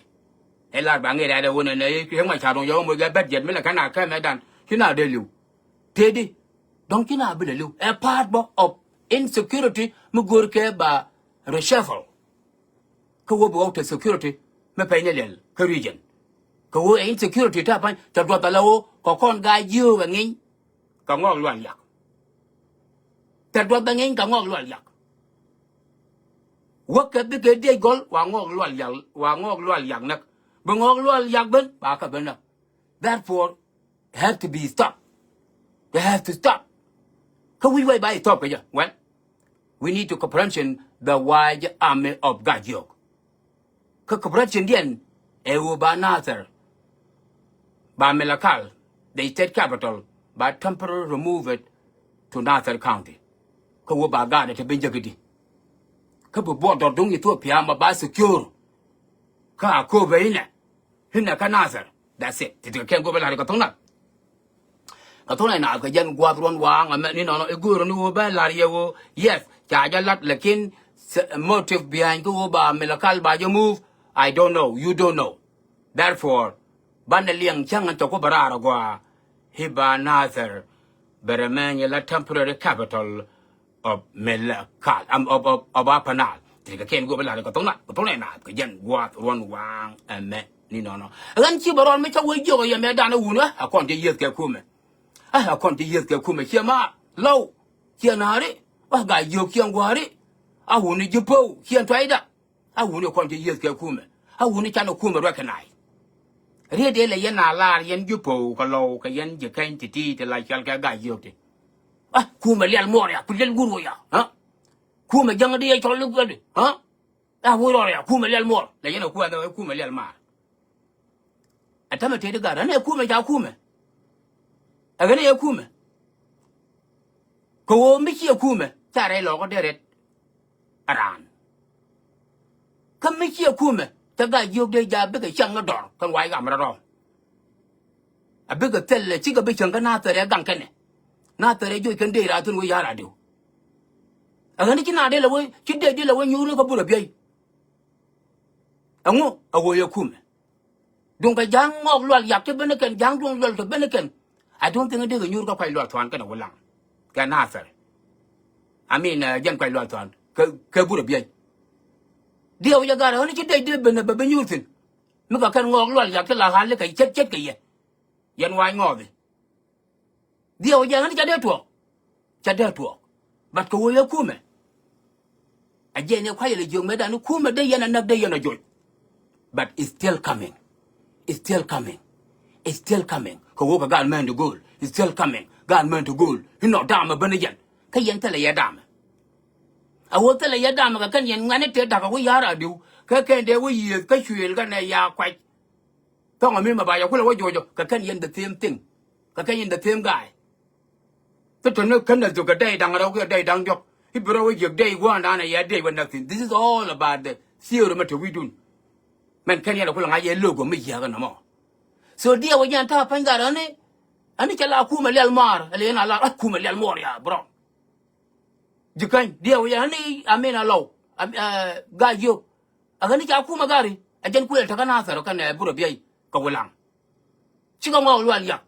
Ɛ lar ba ŋi̱i̱c rɛ̈t ɛ wun ɛn ɛ ɣeŋ ma ca duŋ yɛ wä moc kɛ budget mi lɛ kɛn a kɛmɛ dan. Ci na dee li̱w. Tëëdi. Dɔ̱ŋ ci na bi lɛ li̱w. Ɛ part bä of insecurity mi go̱o̱r kɛ ba reshuffle. Kä wä bi wä te security mi pɛy ni liɛl kä region. Kä wä ɛ insecurity ta pa̱ny, tɛ duɔth ala wä kɛ kɔn gaa jiöök ɛ ŋi̱ny. Kɛ ŋɔɔk lual yak. Tɛ duɔth ɛ ŋi̱ny kɛ ŋɔɔk lual yak. Wäkɛ bikɛ diec gɔl wa ŋɔɔk lual yak, wa ŋɔɔk lual yak näk. Bi ŋɔɔk lual yak ben ba kɛ ben näk. Therefore, have to be stopped. They have to stop. Kä wi̱c wec ba stop kɛ jɛ. Well, we need to confrontation the white army of Gajiok. Kä confrontation diɛn ɛ ɣöö ba Nasser, ba Malakal, the state capital, ba temporary remove it to Nasser County. Kä ɣöö ba gaat ɛ te ben jäk i̱di. Kä bi border duŋ Ethiopia mɔ ba secure. Kä a kööbɛ inɛ. Inɛ kä Nasser. That's it. Ti ti kɛ kɛn go̱o̱bɛ la̱r kɛ tho̱ŋ na. Kɛ thunɛ naath kɛ jɛn gua̱a̱th ruɔ̱n waaŋ ɛmɛ ni nɔnɔ i̱ go̱o̱r ni ɣöö bɛ la̱r yɛ ɣöö, yes, ca jɛ la̱t, lakin motive behind kä ɣöö ba Malakal ba jɛ move, I don't know, you don't know. Therefore, banɛ liɛŋ cäŋ ɛn cɛ ku bɛ raar agɔaa i̱ ba Nasser bɛ remain yɛ la temporary capital of Malakal, am, of, of, of Upper Nile. Ti kɛ kɛn go̱o̱r bɛ la̱r kɛ thunɛ, kɛ thunɛ naath kɛ jɛn gua̱a̱th ruɔ̱n waaŋ ɛmɛ ni nɔnɔ. Ɣän ci bɛ rɔɔn mi cä wee jiök ɛ yɛ mɛ danɛ wun ɛ, a kɔn cɛ yieth kɛ kumɛ. A kɔn cɛ yieth kɛ kumɛ, ciɛ ma Lɔw, ciɛ na̱a̱ri, a Gajiok ciɛ ŋua̱a̱ri. A wuni ji̱ Pow ciɛ tuayda. A wuni kɔn cɛ yieth kɛ kumɛ. A wuni canɛ kumɛ recognize. Riet dee lɛ yɛn a lar yɛn ji̱ Pow kɛ Lɔw kɛ yɛn ji̱ kɛny ti̱ti̱ ti la cɔal kɛ Gajiok ti. A kumɛ liɛl muɔr ya, ku liɛl wur wä ya. Ha? Kumɛ jäŋ di yɛ cɔl ni guɛdi. Ha? A wur rɔr ya, kumɛ liɛl muɔr. Lɛ yɛn a kumɛ, kumɛ liɛl maar. Ɛ tämɛ tëëdi gat ɣän ɛ kumɛ ca kumɛ. Ɛ ɣän ɛ kumɛ. Kɛ ɣöö mi ciɛ kumɛ ca rɛy lɔɔkä dee rɛt. Ɛ raan. Kä mi ciɛ kumɛ ca Gajiok dee ja bikɛ ciaŋ ni dɔr kɛn wac ɣam rɔ̱rɔ̱. A bikɛ thil ɛ cikɛ bi cäŋ kä Nathɛr ɛ gaŋ kɛnɛ. Nathɛr ɛ joc kɛn dee raar thi̱n wee ya̱r a diw. Ɛ ɣän ci na dee lɛ wee ci dee dee lɛ wee nyuur ni kä burɛ biey. Ɛŋu ɛ ɣöö yɛ kumɛ. Duŋ kɛ ja̱a̱ŋ ŋɔɔk lual yak ti ben kɛn, ja̱a̱ŋ duŋ lual ti ben kɛn. I don't think dee kɛ nyuur kä kuac lual thuan kɛn ɛ wä laŋ. Kɛ Nathɛr. I mean, uh, jɛn kuac lual thuan kɛ, kɛ burɛ biey. Diɛw jɛ gar ɣän ci dec dee ben bɛ bi nyuur thi̱n. Mi kɛ kɛn ŋɔɔk lual yak ti la ɣa̱l kɛ ce̱t ce̱t kɛ yɛ. Yɛn wac ŋɔɔthi. Dhiɛw jɛ ɣän ca dee tuɔɔk. Ca dee tuɔɔk. But kɛ ɣöö yɛ kumɛ. A jɛ ni kuayɛ lɛ jiök mëëdan ni kumɛ dee yɛn a näk dee yɛn a joc. But it's still coming. It's still coming. It's still coming. Kɛ ɣöö kɛ gaat mɛn ti gööl. It's still coming. Gaat mɛn ti gööl. Inɔ daamɛ ben jɛn. Kä yɛn thilɛ yɛ daamɛ. A ɣöö thilɛ yɛ daamɛ kɛ kɛn yɛn ŋuɛ̈ni tëë da̱kä wä ya̱r a diw. Kä kɛn dee wä yiëëth kä cuëël kɛnɛ ya kuac. Thɔŋ ami ma ba yɛ kulɛ wä juɔcɔ kɛ kɛn yɛn the same thing. Kɛ kɛn yɛn the same guy. Kä tɔ̱ ni kän na dhuk kɛ dɛy da̱ŋ rɛw kiɛ dɛy da̱ŋ diɔ̱k. I̱ bi rɛw wä jiäk dɛy gua̱a̱n da̱a̱n ɛ yɛ dɛy wä nothing. This is all about the theory mɛ te wi̱i̱dun. Mɛn kɛn yɛn ɛ kulɛ ŋa̱c yɛ logo mi yiääk ɛn nɔmɔ. So diɛ wä jɛn ta̱a̱ pa̱ny gat ɣäni. Ɣäni cɛ la kumɛ liɛl maar ɛ lɛ yɛn a la kumɛ liɛl muɔr ya bro. Ji̱ käny diɛ wä jɛn ɣäni amin a lɔw. Gaa jiök. Ɛ ɣän i̱ ca kumɛ gari ɛ jɛn kuël tekä Nathɛr kɛnɛ burɛ biɛy kɛ wilaŋ. Cikɛ ŋɔɔk lual yak.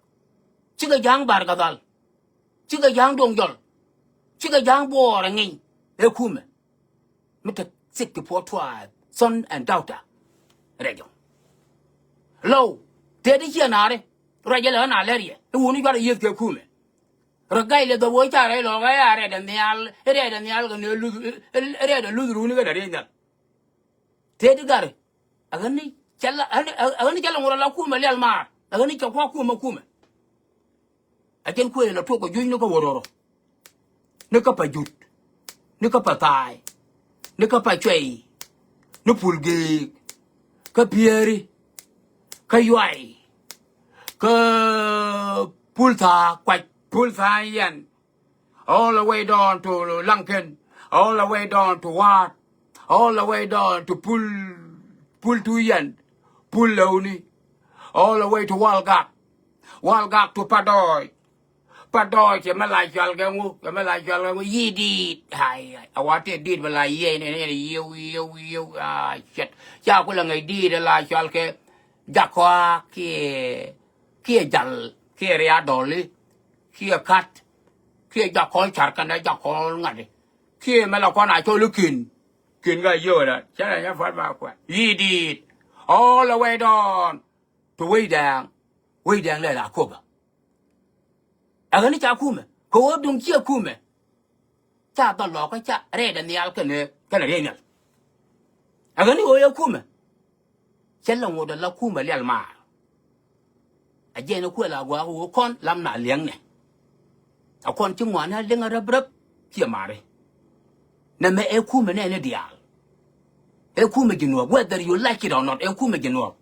Cikɛ ja̱a̱ŋ bar kɛ dhal. Cikɛ ja̱a̱ŋ do̱ŋ jɔl. Cikɛ ja̱a̱ŋ buɔɔr ɛ ŋiny. Ɛ kumɛ mi te sixty four tribe son and daughter. Rɛc jɔŋ. Low, tëë di ciɛ naari, ruac jɛ lɛ ɣän a lɛr yɛ. I̱ wuni cuarɛ yiëth kɛ kumɛ. Rɔ gac lɛ dhɔp wee ca rɛy lɔɔk ɛ a rɛɛdɛ nhial, i̱ rɛɛdɛ nhial kɛ ni luth, i̱ rɛɛdɛ luth runi kɛ dɛ riey nhial. Tëë di gari. Ɛ ɣän ni cɛ la, ɛ ɣän ni cɛ la ŋuɔrɔ la kumɛ lial maar. Ɛ ɣän ni cɛ kuak kumɛ kumɛ. A jɛn kuëë la tuɔk kɛ juc ni kä wä rɔrɔ. Ni kä pa jut. Ni kä pa thaay. Ni kä pa cuɛy. Ni pul geek. Kä pieri. Kä yuay. Kä pul thaa kuac. Pul thaa yɛn. All the way down to Laŋkɛn. All the way down to Waat. All the way down to pul, pul tu yɛn. Pul lɛwni. All the way to Walgak. Walgak to Padɔɔc. Padɔɔc cɛ mɛ la cual kɛ ŋu, cɛ mɛ la cual kɛ ŋu, yi̱ di̱i̱t. Ai, ai, a wa tëë di̱i̱t bɛ la yiëë ni, ni, ni, yiëë, yiëë, yiëë, ah, shit. Ca ku la ŋäc di̱i̱t la cual kɛ Jakɔa kiɛ, kiɛ Jal, kiɛ Ria Dɔli, kiɛ Kat, kiɛ Jakɔl Car kɛnɛ Jakɔl ŋa̱t. Kiɛ mɛ la kɔn a cɔl i̱ Kin. Kin ka yiëë wä la, cɛ la nyɛ fat ba kuɛ. Yi̱ di̱i̱t. All the way down. To Wec Dɛɛŋ, Wec Dɛɛŋ lɛ la Akoba. Ɛ ɣän ni ca kumɛ, kɛ ɣöö duŋ ciɛ kumɛ. Ca dhɔl lɔɔkä ca rɛɛdɛ nhial kɛnɛ, kɛnɛ riey nhial. Ɛ ɣän ni ɣöö yɛ kumɛ. Cɛ lɛ ŋot ala kumɛ lial maar. A jɛn ɛ kuɛ la guaak ɣöö kɔn lam na liɛŋnɛ. A kɔn ci ŋuan ni a liŋ a räp räp, ciɛ mari. Nɛmɛ ɛ kumɛ nɛɛni diaal. Ɛ kumɛ ji̱ Nuɔɔk, whether you like it or not, ɛ kumɛ ji̱ Nuɔɔk.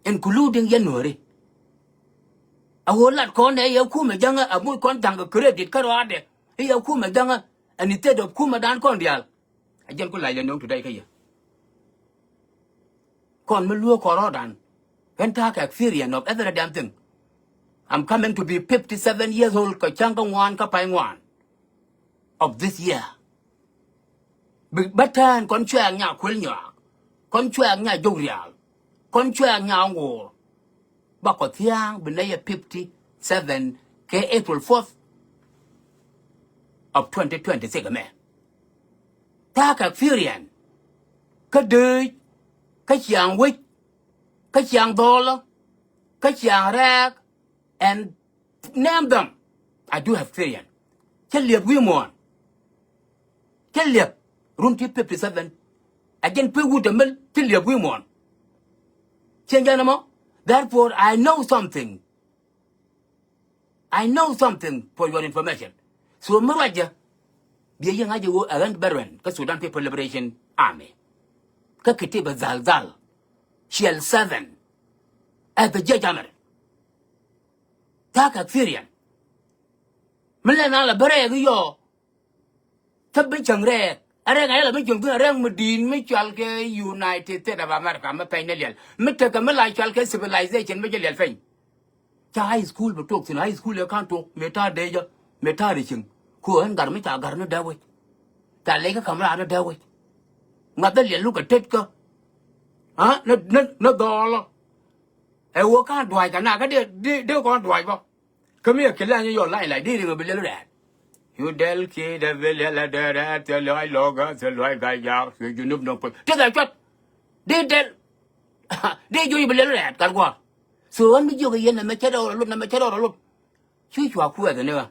Including yɛn Nuääri. A ɣöö lat kɔn ɛ yɛ kumɛ jäŋä, a muc kɔn ja̱ŋ kɛ credit kä rɔaadɛ. I̱ yɛ kumɛ jäŋä, and instead of kumɛ dan kɔn diaal. A jɛn ku lac lɛ no̱o̱ŋ today kä yɛ. Kɔn mi lueek kɔn rɔɔdan. Ɣän ta̱a̱ kɛ experience of every damn thing. I'm coming to be fifty seven years old kɛ cäŋ kä ŋuan kä pay ŋuan of this year. Bi bä tɛ̈ɛ̈n kɔn cuɛɛk nya kuël nyɔaak. Kɔn cuɛɛk nya jok riaal. Kɔn cuɛɛk nya ŋo̱o̱r. Ba kɔ thia̱a̱ŋ bi nɛy ɛ fifty seven kɛ April fourth of twenty twenty six ɛmɛ. Ta̱a̱ kɛ experience. Kä dee, kä ciaŋ wec, kä ciaŋ dhɔlä, kä ciaŋ rɛɛk, and name them. I do have experience. Cä liɛp wi̱i̱ muɔ̱ɔ̱n. Cä liɛp run ti fifty seven. A jɛn pek wut ɛmɛl cä liɛp wi̱i̱ muɔ̱ɔ̱n. Cieŋ jɛn ɛmɔ. Therefore, I know something. I know something for your information. So mi ruacä, biɛ yɛ ŋa̱c ɛ ɣöö ɛ ɣän veteran kä Sudan People Liberation Army. Kä kiti bɛ dhal dhal. Ciɛl seven. Ɛ bɛ jiɛ jamɛr. Ta̱a̱ kɛ experience. Mi lɛ na lɛ bä rɛɛk i̱ yɔɔ. Kä bi cäŋ rɛɛk. A rɛɛk a yɛl a mi cäŋ thi̱n a rɛɛk mi di̱i̱t mi cual kɛ United States of America mi pɛny ni liɛl. Mi tekɛ mi la cual kɛ civilization mi jɛ liɛl pɛny. Ca high school bɛ tuɔk thi̱n, high school ɛ ka̱n tuɔk mëë ta̱a̱ dee jɛ, mëë ta̱a̱ ri cieŋ. Ku ɣän gar mi ca gar ni dee wec. Ca lɛc kä ka̱m raar ni dee wec. Ŋa̱th dee liɛl luk kɛ tet kä. Aa, ni, ni, ni dhɔɔlä. Ɛ ɣöö ka̱n dua̱a̱c kɛ na kä dee, dee, dee kɔn dua̱a̱c bä. Kä mi ɛ kɛ lɛ nyɛ yɔl la̱ny la̱c di riŋ ɛ bi lɛl rɛɛt. Yu dɛl kiɛ dɛ bi lɛl ɛ dee rɛɛt thil lɔc lɔkä thil lɔc ga̱c jaak thil junub nɔ puɔth. Ti dhɛ cuɔt. Di dɛl. Di juɔc bi lɛl rɛɛt kar gua̱a̱r. So ɣän mi jiök ɛ yɛn nɛmɛ cɛ rɛw rɔ lot, nɛmɛ cɛ rɛw rɔ lot. Cu cua kuɛth ni ɣä.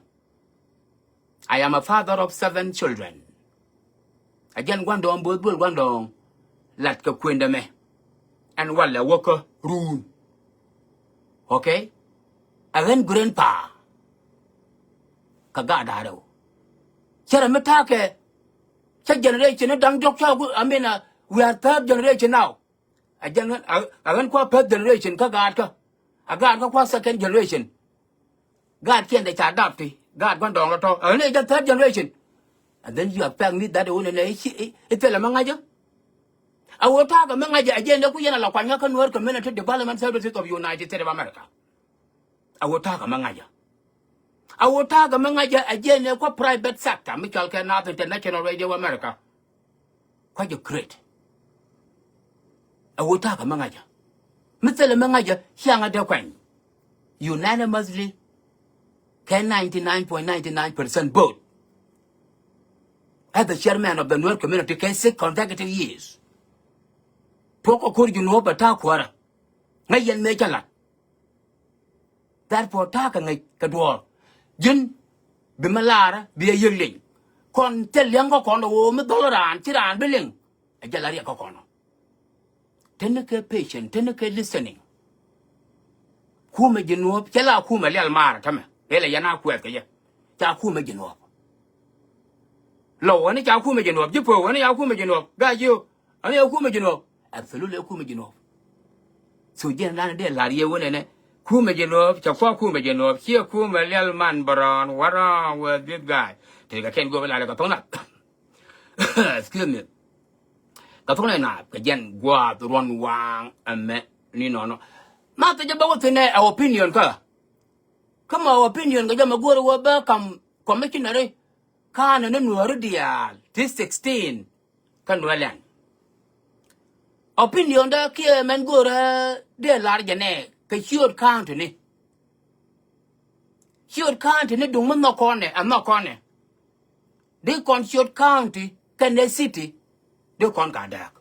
I am a father of seven children. A jɛn gua̱ndɔɔŋ bo̱o̱th buɔl gua̱ndɔɔŋ. Lat kɛ kuendɛ mɛ. Ɛn walɛ wäkä ruun. Okay? A ɣän grandpa. Kä gaat da̱a̱r rɛw. Cärɛ mi ta̱a̱kɛ. Cä generation ni da̱ŋ diɔ̱k cä gu, I mean, uh, we are third generation now. A jɛn ɣän, a, a ɣän kua first generation kä gaatkä. A gaatkä kua second generation. Gaatkiɛn dee ca dap ti. Gaat gua̱ndɔɔŋ lɔ tɔ̱. A ɣän ɛ jɛn third generation. And then you expect me that one nɛ i̱ thilɛ mi ŋa̱cä. A ɣöö ta̱a̱ kɛ mi ŋa̱cä a jɛn dee ku yɛn a la kuany ŋä kä Nuer Community Development Services of United States of America. A ɣöö ta̱a̱ kɛ mi ŋa̱cä. A ɣöö ta̱a̱ kɛ mi ŋa̱cä a jɛn dee kua̱ private sector mi cɔal kɛ Naath International Radio America. Kua̱c jɛ create. A ɣöö ta̱a̱ kɛ mi ŋa̱cä. Mi thilɛ mi ŋa̱cä ciaŋä dee kuany. Unanimously kɛ ninety nine point ninety nine percent vote. as the chairman of the Nuer community kɛ six consecutive years. Tuɔk kɛ ko̱r Jinub bɛ ta̱a̱ kuäärä. Ŋäc yɛn mëë cä la̱t. Therefore ta̱a̱ kɛ ŋäc kɛ duɔ̱ɔ̱r. Ji̱n bi mi laarä bi ɛ yiëk liŋ. Kɔn thil liɛŋ kä kɔn ɣöö mi dhɔl raan ci raan bi liŋ. Ɛ jɛ la riɛk kä kɔn ɔ. Teni kɛ patient, teni kɛ listening. Kumɛ Jinub cɛ la kumɛ lial maar tämɛ. Ëë lɛ yɛn a kuɛth kɛ jɛ. Ca kumɛ Jinub. Lɔw wani ca kumɛ Jinub, ji̱ po̱o̱k wani ca kumɛ Jinub. Gaa jiök. Ani ɛ kumɛ Jinub. Absolutely ɛ kumɛ Jinub. So jiɛn dan dee lar yɛ wunɛ nɛ. Kumɛ Jinub, cɛ kua kumɛ Jinub, ciɛ kumɛ lial man bärɔn, what wrong with this guy? Tëë kɛ kɛn guɔp lar kɛ thok na. Excuse me. Kɛ thok na na kɛ jiɛn guath ruɔn waŋ ɛmɛ ni nɔnɔ. Ma thɛ jɛ bä wä thin ɛ opinion kä. Kä ma opinion kɛ jɛ ma go̱o̱r wä bä kam commissionary. Ka̱n ni nuɔ̱ɔ̱ri diaal ti sixteen. Kä Nuɛlɛn. Opinion dä kiɛ mɛn go̱rä dee lar jɛ nɛ kɛ ciöt county ni. Ciöt county ni duŋ mi nhɔk kɔn nɛ, a nhɔk kɔn nɛ. Di kɔn ciöt county kɛnɛ city di kɔn ka dääk.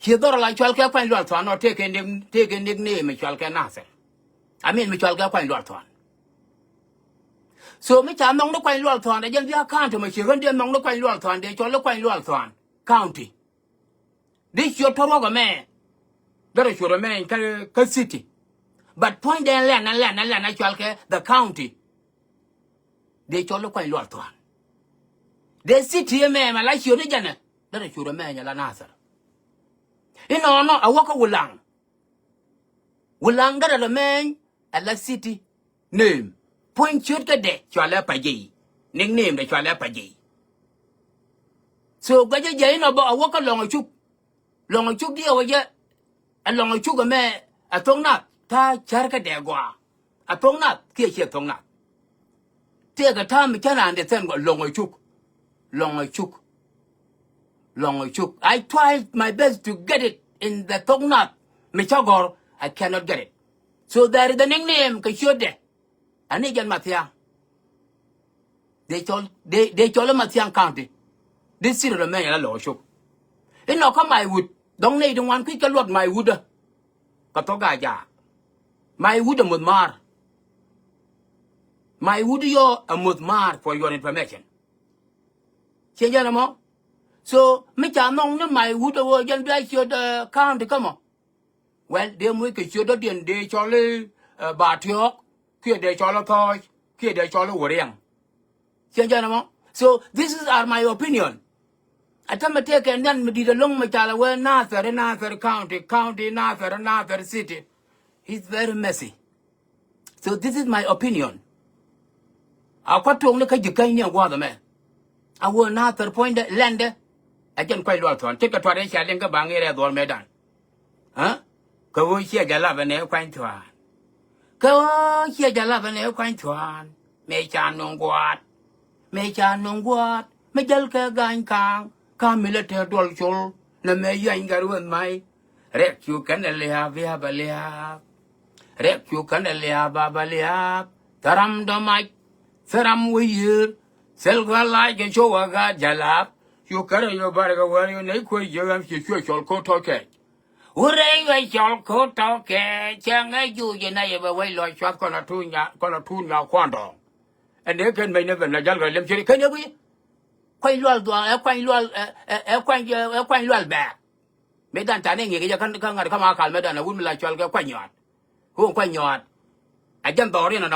Ciɛ dhɔr la cual kɛ kuany lual thuan nɔ tëëkɛ nik, tëëkɛ nik ni mi cual kɛ Nathir. I mean mi cual kɛ kuany lual thuan. So mi ca nhɔŋ ni kuany lual thuan dɛ jɛn bia county mɔ ciɛ ɣän dee nhɔŋ ni kuany lual thuan dee cɔl ni kuany lual thuan county. Di ciöt tɔ̱ ruɔk ɛmɛ. Därɛ ciöt ɛmɛ kä, kä city. But puɔ̱nydɛ lɛn, lɛn, lɛn, lɛn a cual kɛ the county. Dee cɔl ni kuany lual thuan. Dee city ɛmɛ mɛ la ciöt ni jɛnɛ. Därɛ ciöt ɛmɛ nyɛ la Nathir. Inɔnɔ a wäkä Wulaŋ. Wulaŋ därɛ lɛ mɛny ɛ la city name. Puɔ̱ny ciöt kädɛ cualɛ Pajey. Nickname dɛ cualɛ Pajey. So guɛcä jɛ inɔ bä a wäkä Lɔŋ a cuk. Lɔŋ a cuk diɛ wä jɛ. Ɛ Lɔŋ a cuk ɛmɛ ɛ thok nath ta̱a̱ cär kädɛ gɔaa. A thok nath kiɛ ciɛ thok nath. Tëëkɛ ta̱a̱ mi cä raan dee thɛn gɔaa Lɔŋ a cuk. Lɔŋ a cuk. Lɔŋ a cuk. I tried my best to get it in the thok nath mi cä gɔ̱r. I cannot get it. So there is the nickname kɛ ciötdɛ. Ani jɛn Mathiaŋ. Dee cɔl, dee, dee cɔl i̱ Mathiaŋ County. Di city rɔ mɛny ala Lɔŋ a cuk. Inɔ kä Maiwut. Dhɔŋ nɛy di ŋuan kui̱ kä luɔt Maiwut ɛ. Kä thok a jaak. Maiwut ɛ muth maar. Maiwut yɔ ɛ muth maar for your information. Ciɛ jɛn ɛmɔ. So mi ca nhɔŋ ni Maiwut ɛ wä jɛn bia ciöt county kä mɔ. Well, dee muc kɛ ciöt dɔ̱diɛn dee cɔl i̱ Batiɔɔk kiɛ dee cɔl i̱ Thɔɔc kiɛ dee cɔl i̱ Wuriɛŋ. Ciɛ jɛn ɛmɔ. So this is are my opinion. A tämɛ tëëkɛ nhian mi di̱t ɛlɔ̱ŋ mi cal ɛ wee Nathir, Nathir County, County Nathir, Nathir City. It's very messy. So this is my opinion. A kuat tuɔɔk ni kä ji̱ käny ni ɛn gua̱a̱th ɛmɛ. A wee Nathir puɔ̱nydɛ lɛndɛ. Ɛ jɛn kuany lual thuan ce̱tkɛ tuat rɛy cia liŋ kä baŋ i̱ rɛɛ dhuɔl mëëdan. Kä ɣöö ciɛ jɛ lap ɛn ɛ kuany thuan. Kä ɣöö ciɛ jɛ lap ɛn ɛ kuany thuan. Mëë ca nuŋ gua̱a̱t. Mëë ca nuŋ gua̱a̱t. Mi jäl kɛ ga̱ny ka̱a̱ŋ. Ka̱a̱ŋ mi lɛ tɛɛ duɔl col. Nɛ mëë yuany gɛr weth may. Rɛk cu kɛn ɛ lia̱a̱p, lia̱a̱p, ɛ lia̱a̱p. Rɛk cu kɛn ɛ lia̱a̱p, a bä lia̱a̱p. Thäram dɔ̱ mac. Thäram wä yiër. Thil gɔ̱a̱r lac kɛ cu wä gaat jɛ la̱a̱p. Cu kärɛ yɔ barɛ kɛ wär yɔ nɛy kuäär jiäk ɛm ci cuɛ cɔl ko̱r tɔ̱ kɛɛc. Wurɛ yɔ cɔl ko̱r tɔ̱ kɛɛc cɛ ŋäc juuc inɛ yɛ bɛ wec lɔc cuath kɔn a tuun nya, kɔn a tuun nya kuandɔɔŋ. Ɛn dee kɛn mec ni ben la jäl kɛ lem cieri kɛn yɛ gui̱. Kuany lual dhuaŋ ɛ kuany lual ɛ, ɛ, ɛ kuany, ɛ kuany lual bɛɛk. Mëë dan ca ni ŋi̱i̱k jɛ kä, kä ŋa̱t kä ma kal mëë dan a wut mi la cual kɛ kuany nyɔaat. Ɣöö kuany nyɔaat. A jɛn dhɔɔr in a